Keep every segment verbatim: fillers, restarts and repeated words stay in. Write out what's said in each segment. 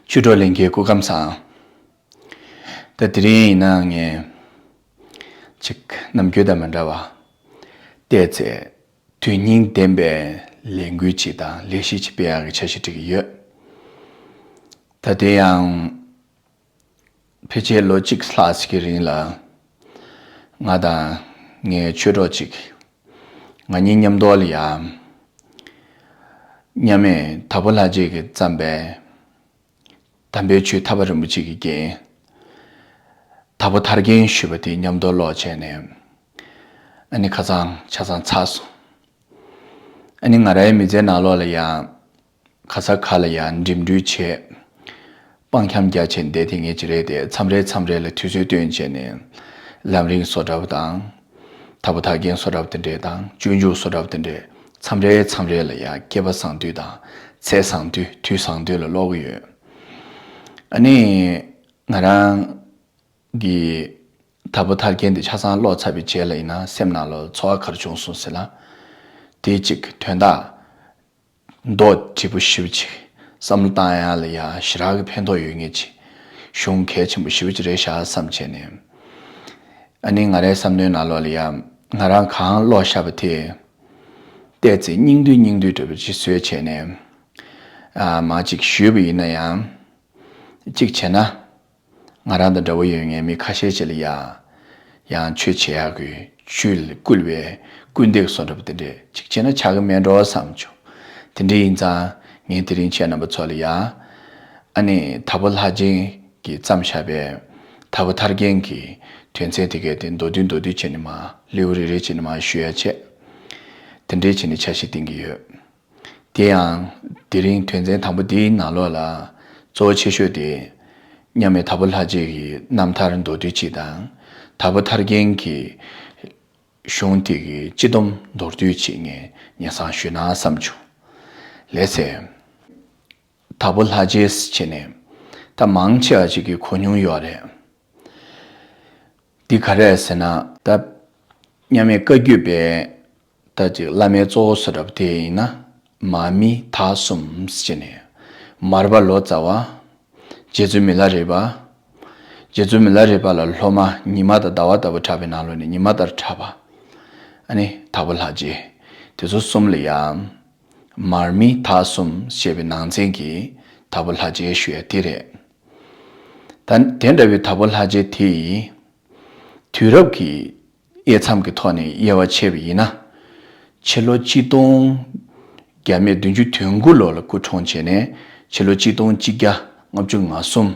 ཆོས་གྲོགས་ལྷན་རྒྱས་སྐུ་ཁམས་བཟང་། ད་དེ་རིང་ཡིན་ན་ངས་ཅིག་ནམ་རྒྱུན་དང་མི་འདྲ་བ། བལྟས་ཚེ་དོན་སྙིང་ལྡན་པའི་ལས་འགུལ་ཅིག་དང་ལས་གཞི་ཅིག་སྤེལ་ཡག་གི་འཆར་གཞི་སྒྲིག་གི་ཡོད། ད་དེ་ཡང་ཕལ་ཆེར་ལོ་གཅིག་ལྷག་ཅིག་གི་རིང་ལ་ང་དང་ངའི་ཆོས་གྲོགས་ཅིག་ང་གཉིས་མཉམ་དུ་ལ་ཡང་མཉམ་མེད་དྭགས་པོ་ལྷ་རྗེ་གིས་བརྩམས་པའི་དམ་པའི་ཆོས་ཐར་པ་རིན་པོ་ཆེ་གི་རྒྱན། དྭགས་པོ་ཐར་རྒྱན་ཞུས་པ་དེ་མཉམ་དུ་ཀློག་བྱས་ནས། ཨ་ནི་ཁ་སང་ཆ་ཚང་ཚར་སོང་། ཨ་ནི་ང་རའི་མི་ཚེའི་ནང་ལོགས་ལ་ཡང་ག་ས་ག་ལ་ཡང་འགྲིམ་འགྲུལ་བྱས། སྤང་འཁྱམ་རྒྱག་བྱས་བསྡད་དེ་ངས་ཅི་རེད་དེ་མཚམས་རེ་མཚམས་རེ་ལ་དུས་ཚོད་བཏོན་བྱས་ནས་ལམ་རིམ་བཟོ་འདྲ་བ་དང་། དྭགས་པོ་ཐར་རྒྱན་བཟོ་འདྲ་བ་དེ་འདྲས་དང་སྤྱོད་འཇུག་བཟོ་འདྲ་བ་དེ་འདྲས་མཚམས་རེ་མཚམས་རེ་ལ་ཡང་སྐལ་པ་བཟང་དུས་དང་ཚེས་བཟང་དུས་དུས་བཟང་དུས་ལ་ཀློག་གི་ཡོད། ཨ་ནི་ང་རང་གི་དྭགས་པོ་ཐར་རྒྱན་དེ་ཆ་ཚང་ཀློག་ཚར་བའི་རྗེས་ལ་ཡིན་ན་སེམས་ནང་ལ་ཚོར་བ་ག་རེ་བྱུང་སོང་ཟེར་ན། དེ་གཅིག་དོན་དག་མདོག་འདྲིས་པོ་ཞེ་པོ་ཅིག་བསམ་བློ་བཏང་ཡག་ལ་ཡང་ཞེ་དྲག་གི་ཕན་ཐོགས་ཡོད་ངེས་ཅིག་གཞུང་གལ་ཆེན་པོ་ཞེ་པོ་ཅིག་རེད་ཤག་བསམ་བྱས་ནས། ཨ་ནི་ང་རའི་བསམ་བློའི་ནང་ལོགས་ལ་ཡང་ང་རང་གང་ཀློག་བཞག་པ་དེ་བལྟས་ཚེ་སྙིང་བསྡུས་སྙིང་བསྡུས་འདྲ་པོ་ཅིག་བཟོས་བྱས་ནས། ཨ་མ་ཅིག་ཞུས་པ་ཡིན་ན་ཡང་། གཅིག་བྱས་ན། ང་རང་དང་འདྲ་བོ་ཡོད་མཁན་མི་ཁ་ཤས་ཅིག་ལ་ཡ། ཡང་ཆོས་བྱེད་ཡག་གི་ཆོས་ལ་བསྐུལ་བའི་སྐུལ་འདེད་བཟོ་འདྲ་པོ་དེ་འདྲས་གཅིག་བྱས་ན་ཆགས་ཀྱི་མེད་འགྲོ་བསམ་བྱུང་། དེ་འདྲས་ཡིན་ཙང་ངས་དེ་རིང་ཁྱེད་རྣམ་པ་ཚོ་ལ་ཡ། ཨ་ནི་དྭགས་པོ་ལྷ་རྗེ་གིས་བརྩམས་བཞག་པའི་དྭགས་པོ་ཐར་རྒྱན་གྱི་དོན་ཚན་དེ་གའི་དེ་མདོར་བསྡུས་མདོར་བསྡུས་བྱས་ནས་མར་ལེའུ་རེ་རེ་བྱས་ནས་མར་ཞུ་ཡ་བྱས། དེ་འདྲས་བྱས་ནས་འཆར་གཞི་བཏིང་གི་ཡོད། དེ་ཡང་དེ་རིང་དོན་ཚན་དང་པོ་འདིའི་ནང་ལོགས་ལ་གཙོ་བོ་ཆེ་ཤོས་དེ་མཉམ་མེད་དྭགས་པོ་ལྷ་རྗེ་གི་རྣམ་ཐར་མདོར་བསྡུས་གཅིག་དང་། དྭགས་པོ་ཐར་རྒྱན་གྱི་གཞུང་དེ་གི་སྤྱི་སྡོམ་མདོར་བསྡུས་གཅིག་ངས་སྙན་སེང་ཞུས་ན་བསམ་བྱུང་། ལགས་སེ། དྭགས་པོ་ལྷ་རྗེ་ཟེར་བྱས་ནས་ད་མང་ཆེ་བ་ཅིག་གིས་གོ་མྱོང་ཡོད་རེད། འདི་ག་རེ་ཟེར་ན་ད། མཉམ་མེད་བཀའ་བརྒྱུད་པའི་ད་ཅིག་བླ་མའི་གཙོ་བོ་བཟོ་འདྲ་པོ་དེ་ཡིན་ན་མར་མི་དྭགས་གསུམ་ཟེར་ནས། མར་པ་ལོ་ཙཱ་བ། རྗེ་བཙུན་མི་ལ་རས་པ། རྗེ་བཙུན་མི་ལ་རས་པ་ལ་སློབ་མ་ཉི་མ་དང་ཟླ་བ་ལྟ་བུ་གྲགས་པའི་ནང་ལོགས་ནས་ཉི་མ་ལྟར་གྲགས་པ། ཨ་ནི་དྭགས་པོ་ལྷ་རྗེ། དེ་ཚོ་གསུམ་ལ་ཡང་། མར་མི་དྭགས་གསུམ་ཞེས་པའི་ནང་ཚན་གྱི་དྭགས་པོ་ལྷ་རྗེ་ཞུ་ཡ་དེ་རེད། ད་དེ་འདྲ་བའི་དྭགས་པོ་ལྷ་རྗེ་དེ་ཡིས། དུས་རབས་ཀྱི་དབྱེ་མཚམས་ཀྱི་ཐོག་ནས་དབྱེ་བ་ཕྱེ་བ་ཡིན་ན། ཕྱི་ལོ་གཅིག་སྟོང་བརྒྱ་མེད་བདུན་ཅུ་དོན་དགུ་ལོ་ལ་སྐུ་འཁྲུངས་བྱས་ནས་ཕྱི་ལོ་གཅིག་སྟོང་གཅིག་བརྒྱ་ལྔ་བཅུ་ང་གསུམ།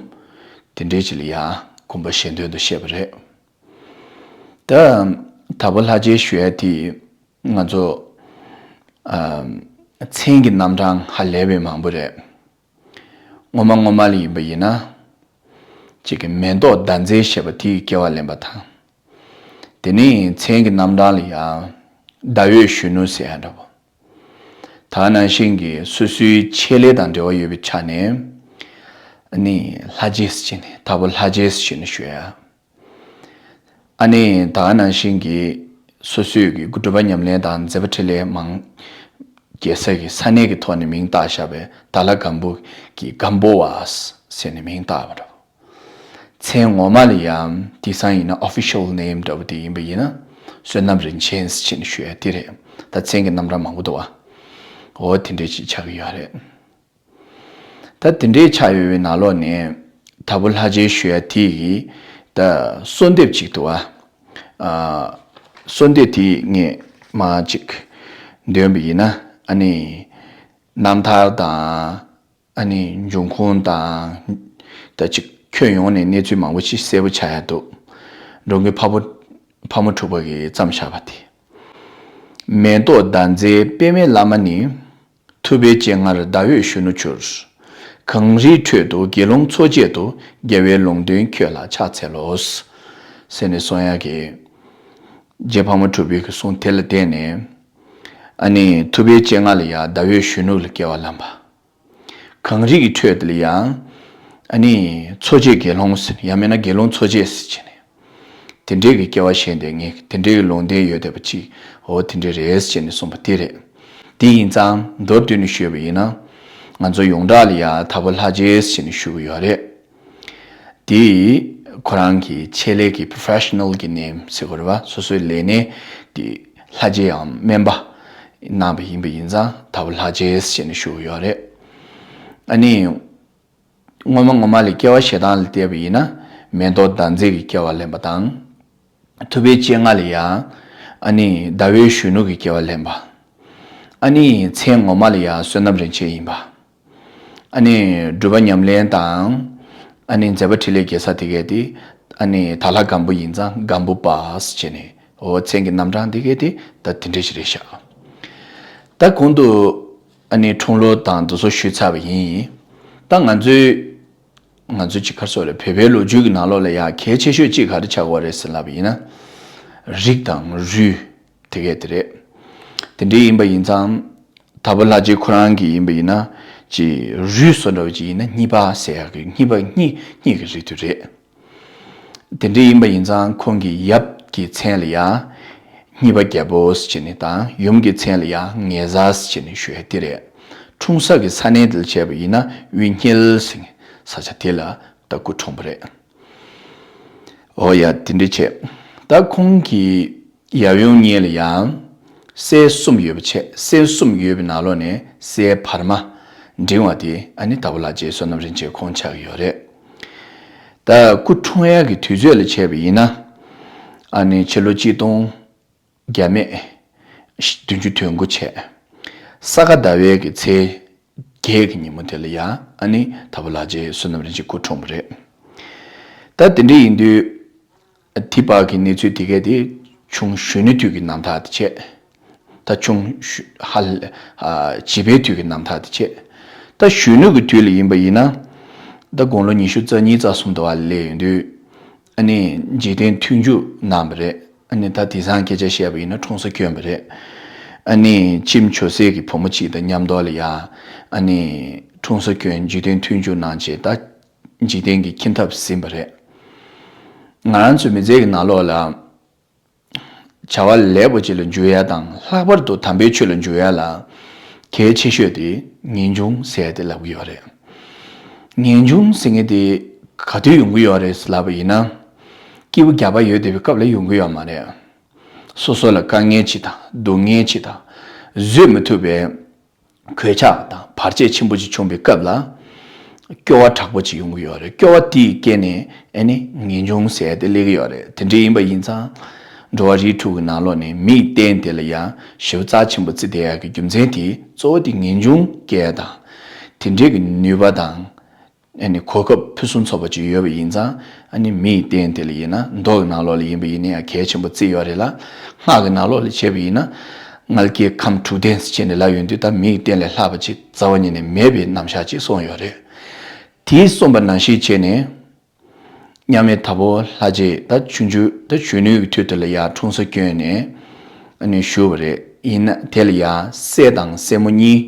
དེ་འདྲའི་ཅིག་ལ་ཡང་དགོངས་པ་བཞེས་དོན་དུ་བཤད་པ་རེད། ད་དྭགས་པོ་ལྷ་རྗེ་ཞུ་ཡ་དེ་ང་ཚོ་ཨ་མཚན་གྱི་རྣམ་གྲངས་ཧ་ལས་པའི་མང་པོ་རེད། སྔོན་མ་སྔོན་མ་ལ་ཡིན་པ་ཡིན་ན། གཅིག་གི་མེ་ཏོག་ཟླ་མཛེས་ཞེས་པ་དེའི་སྐྱེ་བ་ལེན་པ་དང་། དེ་ནས་མཚན་གྱི་རྣམ་གྲངས་ལ་ཡང་ཟླ་འོད་གཞོན་ནུ་ཟེར་ཡ་འདྲ་པོ། ད་ག་ནང་བཞིན་གྱི་སོ་སོའི་ཆེད་ལས་དང་འབྲེལ་བ་ཡོད་པའི་ཆ་ནས། ཨ་ནི་ལྷ་རྗེ་ཟེར་ནས་དྭགས་པོ་ལྷ་རྗེ་ཟེར་ནས་ཞུ་ཡ། ཨ་ནི་ད་ག་ནང་བཞིན་གྱི་སོ་སོའི་གི་སྒྲུབ་པ་ཉམས་ལེན་དང་མཛད་པ་འཕྲིན་ལས་མང་རྒྱས་ས་གི་ས་གནས་ཀྱི་ཐོག་ནས་མིང་བཏགས་བཞག་པའི་དྭགས་ལྷ་སྒམ་པོ་གི་སྒམ་པོ་བ་ཟེར་ནས་མིང་བཏགས་པ་རེད། མཚན་ངོ་མ་ལ་ཡང་དེང་སང་ཡིན་ན་official name འདྲ་པོ་དེ་ཡིན་པ་ཡིན་ན་བསོད་ནམས་རིན་ཆེན་ཟེར་ནས་ཞུ་ཡ་དེ་རེད། ད་མཚན་གྱི་རྣམ་གྲངས་མང་པོ་འདུག་བ། འོ་དེ་འདྲས་ཅིག་ཆགས་ཀྱི་ཡོད་རེད། ད་དེ་འདྲའི་ཆགས་ཡོད་པའི་ནང་ལོགས་ནས་དྭགས་པོ་ལྷ་རྗེ་ཞུ་ཡ་དེ་ཡི་ད་གསོལ་འདེབས་ཅིག་འདུག་ཨ། གསོལ་འདེབས་དེ་ངས་མར་ཅིག་འདོན་པ་ཡིན་ན། ཨ་ནི་རྣམ་ཐར་དང་། ཨ་ནི་འབྱུང་ཁུངས་དང་། ད་ཅིག་ཁྱོན་ཡོངས་ནས་གནས་ཚུལ་མང་པོ་ཞིག་གསལ་པོ་ཆགས་ཡ་འདུག་འགྲོ་མགོན་ཕ་བོ་ཕ་མོ་གྲུ་པ་གིས་བརྩམས་བཞག་པ་དེ། མེ་ཏོག་ཟླ་མཛེས་པདྨའི་བླ་མ་ནི། ཐུབ་པའི་སྤྱན་སྔར་ཟླ་འོད་གཞོན་ནུར་གྱུར། གངས་རིའི་ཁྲོད་དུ་དགེ་སློང་མཚོ་སྐྱེས་སུ། རྒྱལ་བའི་ལུང་བསྟན་ཁྱོད་ལ་ཕྱག་འཚལ་ལོ། ཟེར་ནས་གསུང་ཡག་གི། རྗེ་ཕག་མོ་གྲུ་པའི་གི་གསུང་དེ་ལ་བརྟེན་ནས། ཨ་ནི་ཐུབ་པའི་སྤྱན་སྔར་ལ་ཡང་ཟླ་འོད་གཞོན་ནུ་ལ་སྐྱེ་བ་ལེན་པ། གངས་རི་གི་ཁྲོད་དེ་ལ་ཡང་། ཨ་ནི་མཚོ་སྐྱེས་དགེ་སློང་ཟེར་ཡང་མིན་ན་དགེ་སློང་མཚོ་སྐྱེས་ཟེར་བྱས་ནས། དེ་འདྲའི་གི་སྐྱེ་བ་བཞེས་ཏེ་ངས་དེ་འདྲའི་གི་ལུང་བསྟན་ཡོད་བསྡད་པ་ཅིག་འོ་དེ་འདྲའི་རེད་ཟེར་ནས་གསུངས་པ་དེ་རེད། དེ་ཡིན་ཙང་མདོར་བསྡུས་ནས་ཞུས་པ་ཡིན་ན། ང་ཚོ་ཡོངས་གྲགས་ལ་ཡ་དྭགས་པོ་ལྷ་རྗེ་ཟེར་ནས་ཞུ་གི་ཡོད་རེད། དེ་ཁོ་རང་གི་ཆེད་ལས་ཀྱི་པོ་རོ་ཕེ་ཤི་ནལ་གྱི་ནེམ་ཟེར་དགོས་རེད་བ། སོ་སོའི་ལས་གནས་དེ་ལྷ་རྗེའམ་སྨན་པ་གནང་བ་ཡིན་པ་ཡིན་ཙང་དྭགས་པོ་ལྷ་རྗེ་ཟེར་ནས་ཞུ་གི་ཡོད་རེད། ཨ་ནི། སྔོན་མ་སྔོན་མ་ལ་སྐྱེ་བ་བཞེས་སྟངས་ལ་བལྟས་པ་ཡིན་ན། མེ་ཏོག་ཟླ་མཛེས་ཀྱི་སྐྱེ་བ་ལེན་པ་དང་། ཐུབ་པའི་སྤྱན་སྔ་ལ་ཡང་། ཨ་ནི་ཟླ་བའི་གཞོན་ནུ་གི་སྐྱེ་བ་ལེན་པ། ཨ་ནི་མཚན་ངོ་མ་ལ་ཡང་བསོད་ནམས་རིན་ཆེན་ཡིན་པ། ཨ་ནི་སྒྲུབ་པ་ཉམས་ལེན་དང་། ཨ་ནི་མཛད་པ་འཕྲིན་ལས་རྒྱས་ས་དེ་གས་དེ། ཨ་ནི་དྭགས་ལྷ་སྒམ་པོ་ཡིན་ཙང་སྒམ་པོ་པ་ཟེར་བྱས་ནས། འོ་མཚན་གྱི་རྣམ་གྲངས་འདི་གས་དེ་ད་དེ་འདྲ་ཞིག་རེད་ཤག་ད་གོང་དུ་ཨ་ནི་འཁྲུངས་ལོ་དང་འདི་ཚོ་ཞུས་ཚར་བ་ཡིན། ད་ང་ཚོའི་ང་ཚོའི་ཅིག་ག་རེ་ཟེར་དགོས་རེད། བོད་པའི་ལོ་རྒྱུས་ཀྱི་ནང་ལོགས་ལ་ཡང་གལ་ཆེ་ཤོས་གཅིག་ག་རེ་ཆགས་ཀྱི་ཡོད་རེད་ཟེར་ལབ་པ་ཡིན་ན། རིགས་དང་རུས་དེ་གས་དེ་རེད། དེ་འདྲ་ཡིན་པ་ཡིན་ཙང་། དྭགས་པོ་ལྷ་རྗེ་ཁོ་རང་གི་ཡིན་པ་ཡིན་ན། ཅིག་རུས་སོ་འདྲ་བ་ཅིག་ཡིན་ན་གཉིས་པ་ཟེར་ཡག་གི་གཉིས་པ་གཉིས་གཉིས་ཀྱི་རིགས་དེ་རེད། དེ་འདྲ་ཡིན་པ་ཡིན་ཙང་ཁོང་གི་ཡབ་ཀྱི་མཚན་ལ་ཡང་། གཉིས་པ་རྒྱལ་པོ་ཟེར་བྱས་ནས་དང་ཡུམ་གྱི་མཚན་ལ་ཡང་ངེ་བཟའ་ཟེར་བྱས་ནས་ཞུ་ཡ་དེ་རེད། འཁྲུངས་ས་གི་ས་གནས་དེ་ལ་བྱས་པ་ཡིན་ན་དབུས་སྙིལ་ཟེར་ས་ཆ་དེ་ལ་ད་སྐུ་འཁྲུངས་པ་རེད། འོ་ཡ་དེ་འདྲ་བྱས། ད་ཁོང་གི་ཡབ་ཡུམ་གཉིས་ལ་ཡང་སྲས་གསུམ་ཡོད་པ་བྱས། སྲས་གསུམ་ཡོད་པའི་ནང་ལོགས་ནས་སྲས་བར་མ་འབྲིང་བ་དེ་ཨ་ནི་དྭགས་པོ་ལྷ་རྗེ་བསོད་ནམས་རིན་ཆེན་ཁོང་ཆགས་ཀྱི་ཡོད་རེད། ད་སྐུ་འཁྲུངས་ཡག་གི་དུས་ཚོད་ལ་བྱས་པ་ཡིན་ན། ཨ་ནི་ཕྱི་ལོ་གཅིག་སྟོང་བརྒྱ་མེད་བདུན་ཅུ་དོན་དགུ་བྱས། ས་ག་ཟླ་བའི་གི་ཚེས་བརྒྱད་ཀྱི་ཉིན་མོ་དེ་ལ་ཡང་ཨ་ནི་དྭགས་པོ་ལྷ་རྗེ་བསོད་ནམས་རིན་ཆེན་སྐུ་འཁྲུངས་པ་རེད། ད་དེ་འདྲ་ཡིན་དུས། དེ་བར་གྱི་གནས་ཚུལ་དེ་གས་དེ་ཆུང་གཞོན་ནུའི་དུས་ཀྱི་རྣམ་ཐར་དེ་བྱས། ད་ཆུང་ཧ་ལས་བྱིས་པའི་དུས་ཀྱི་རྣམ་ཐར་དེ་བྱས། ད་གཞོན་ནུ་གི་དུས་ལ་ཡིན་པ་ཡིན་ན། ད་དགུང་ལོ་ཉི་ཤུ་རྩ་གཉིས་རྩ་གསུམ་དུ་བ་སླེབས་ཡོང་དུས། ཨ་ནི་འཇིག་རྟེན་མཐུན་འཇུག་གནང་བ་རེད། ཨ་ནི་ད་དེང་སང་སྐད་ཆ་བཤད་པ་ཡིན་ན་འཁྲུངས་ས་བསྐྱོན་པ་རེད། ཨ་ནི་ཁྱིམ་ཇོ་སྲས་ཀྱི་བུ་མོ་གཅིག་དང་མཉམ་དུ་ལ་ཡ། ཨ་ནི་འཁྲུངས་ས་བསྐྱོན་འཇིག་རྟེན་མཐུན་འཇུག་གནང་བྱས་ད། འཇིག་རྟེན་གྱི་ཁྱིམ་ཐབ་ཟིན་པ་རེད། ང་རང་ཚོའི་མི་ཚེ་གི་ནང་ལོགས་ལ། བྱ་བ་ལེགས་པོ་ཅིག་ལ་འཇུག་ཡ་དང་ལྷག་པར་དུ་དམ་པའི་ཆོས་ལ་འཇུག་ཡ་ལ། གལ་ཆེ་ཤོས་དེ་ངེས་འབྱུང་ཟེར་ཏེ་ལབ་ཀྱི་ཡོད་རེད། ངེས་འབྱུང་ཟེར་མཁན་དེ་ག་དུས་ཡོང་གི་ཡོད་རེད་ལབ་པ་ཡིན་ན། སྐྱེས་བུ་བརྒྱ་པ་ཡོད་བསྡད་པའི་སྐབས་ལ་ཡོང་གི་ཡོད་མ་རེད། སོ་སོ་ལ་དཀའ་ངལ་ཅིག་དང་སྡུག་བསྔལ་ཅིག་དང་། བཟོད་མི་ཐུབ་པའི་གོད་ཆག་དང་བར་ཆད་ཆེན་པོ་ཅིག་བྱུང་བའི་སྐབས་ལ། སྐྱོ་བ་དྲག་པོ་ཅིག་ཡོང་གི་ཡོད་རེད། སྐྱོ་བ་དེའི་རྐྱེན་ནས་ཨ་ནི་ངེས་འབྱུང་ཟེར་ཏེ་སླེབས་ཀྱི་ཡོད་རེད། དེ་འདྲ་ཡིན་པ་ཡིན་ཙང་། འགྲོ་བ་རིགས་དྲུག་གི་ནང་ལོགས་ནས་མིའི་རྟེན་དེ་ལ་ཡང་ཞེ་པོ་རྩ་ཆེན་པོ་བརྩི་བསྡད་ཡག་གི་རྒྱུ་མཚན་དེ་གཙོ་བོ་དེ་ངེས་འབྱུང་སྐྱེ་ཡ་དང་། དེ་འདྲའི་གི་ནུས་པ་དང་། ཨ་ནི་གོ་སྐབས་ཕུན་སུམ་ཚོགས་པ་ཅིག་ཡོད་པ་ཡིན་ཙང་། ཨ་ནི་མིའི་རྟེན་དེ་ལ་ཡིན་ན་མདོ་གི་ནང་ལོགས་ལ་ཡིན་པ་ཡིན་ན་ཡང་གལ་ཆེན་པོ་བརྩི་ཡོད་རེད་ལ། སྔགས་ཀྱི་ནང་ལོགས་ལ་བྱས་པ་ཡིན་ན། མངལ་སྐྱེས་ཁམས་དྲུག་ལྡན་ཟེར་བྱས་ནས་ལབ་ཡོང་དུས་ད་མིའི་རྟེན་ལས་ལྷག་པ་ཅིག་རྩ་བ་ཉིད་ནས་མེད་པའི་རྣམ་གཞག་ཅིག་གསུངས་ཡོད་རེད། དེས་གསུངས་པ་ནང་བཞིན་བྱས་ནས། མཉམ་མེད་དྭགས་པོ་ལྷ་རྗེ་ད་ཆུང་ཆུང་ད་གཞོན་ནུའི་དུས་དེ་ལ་ཡང་འཁྲུངས་ས་བསྐྱོན་ནས་ཨ་ནི་བཞུགས་པ་རེད། ཡིན་ན་དེ་ལ་ཡང་སྲས་དང་སྲས་མོ་གཉིས་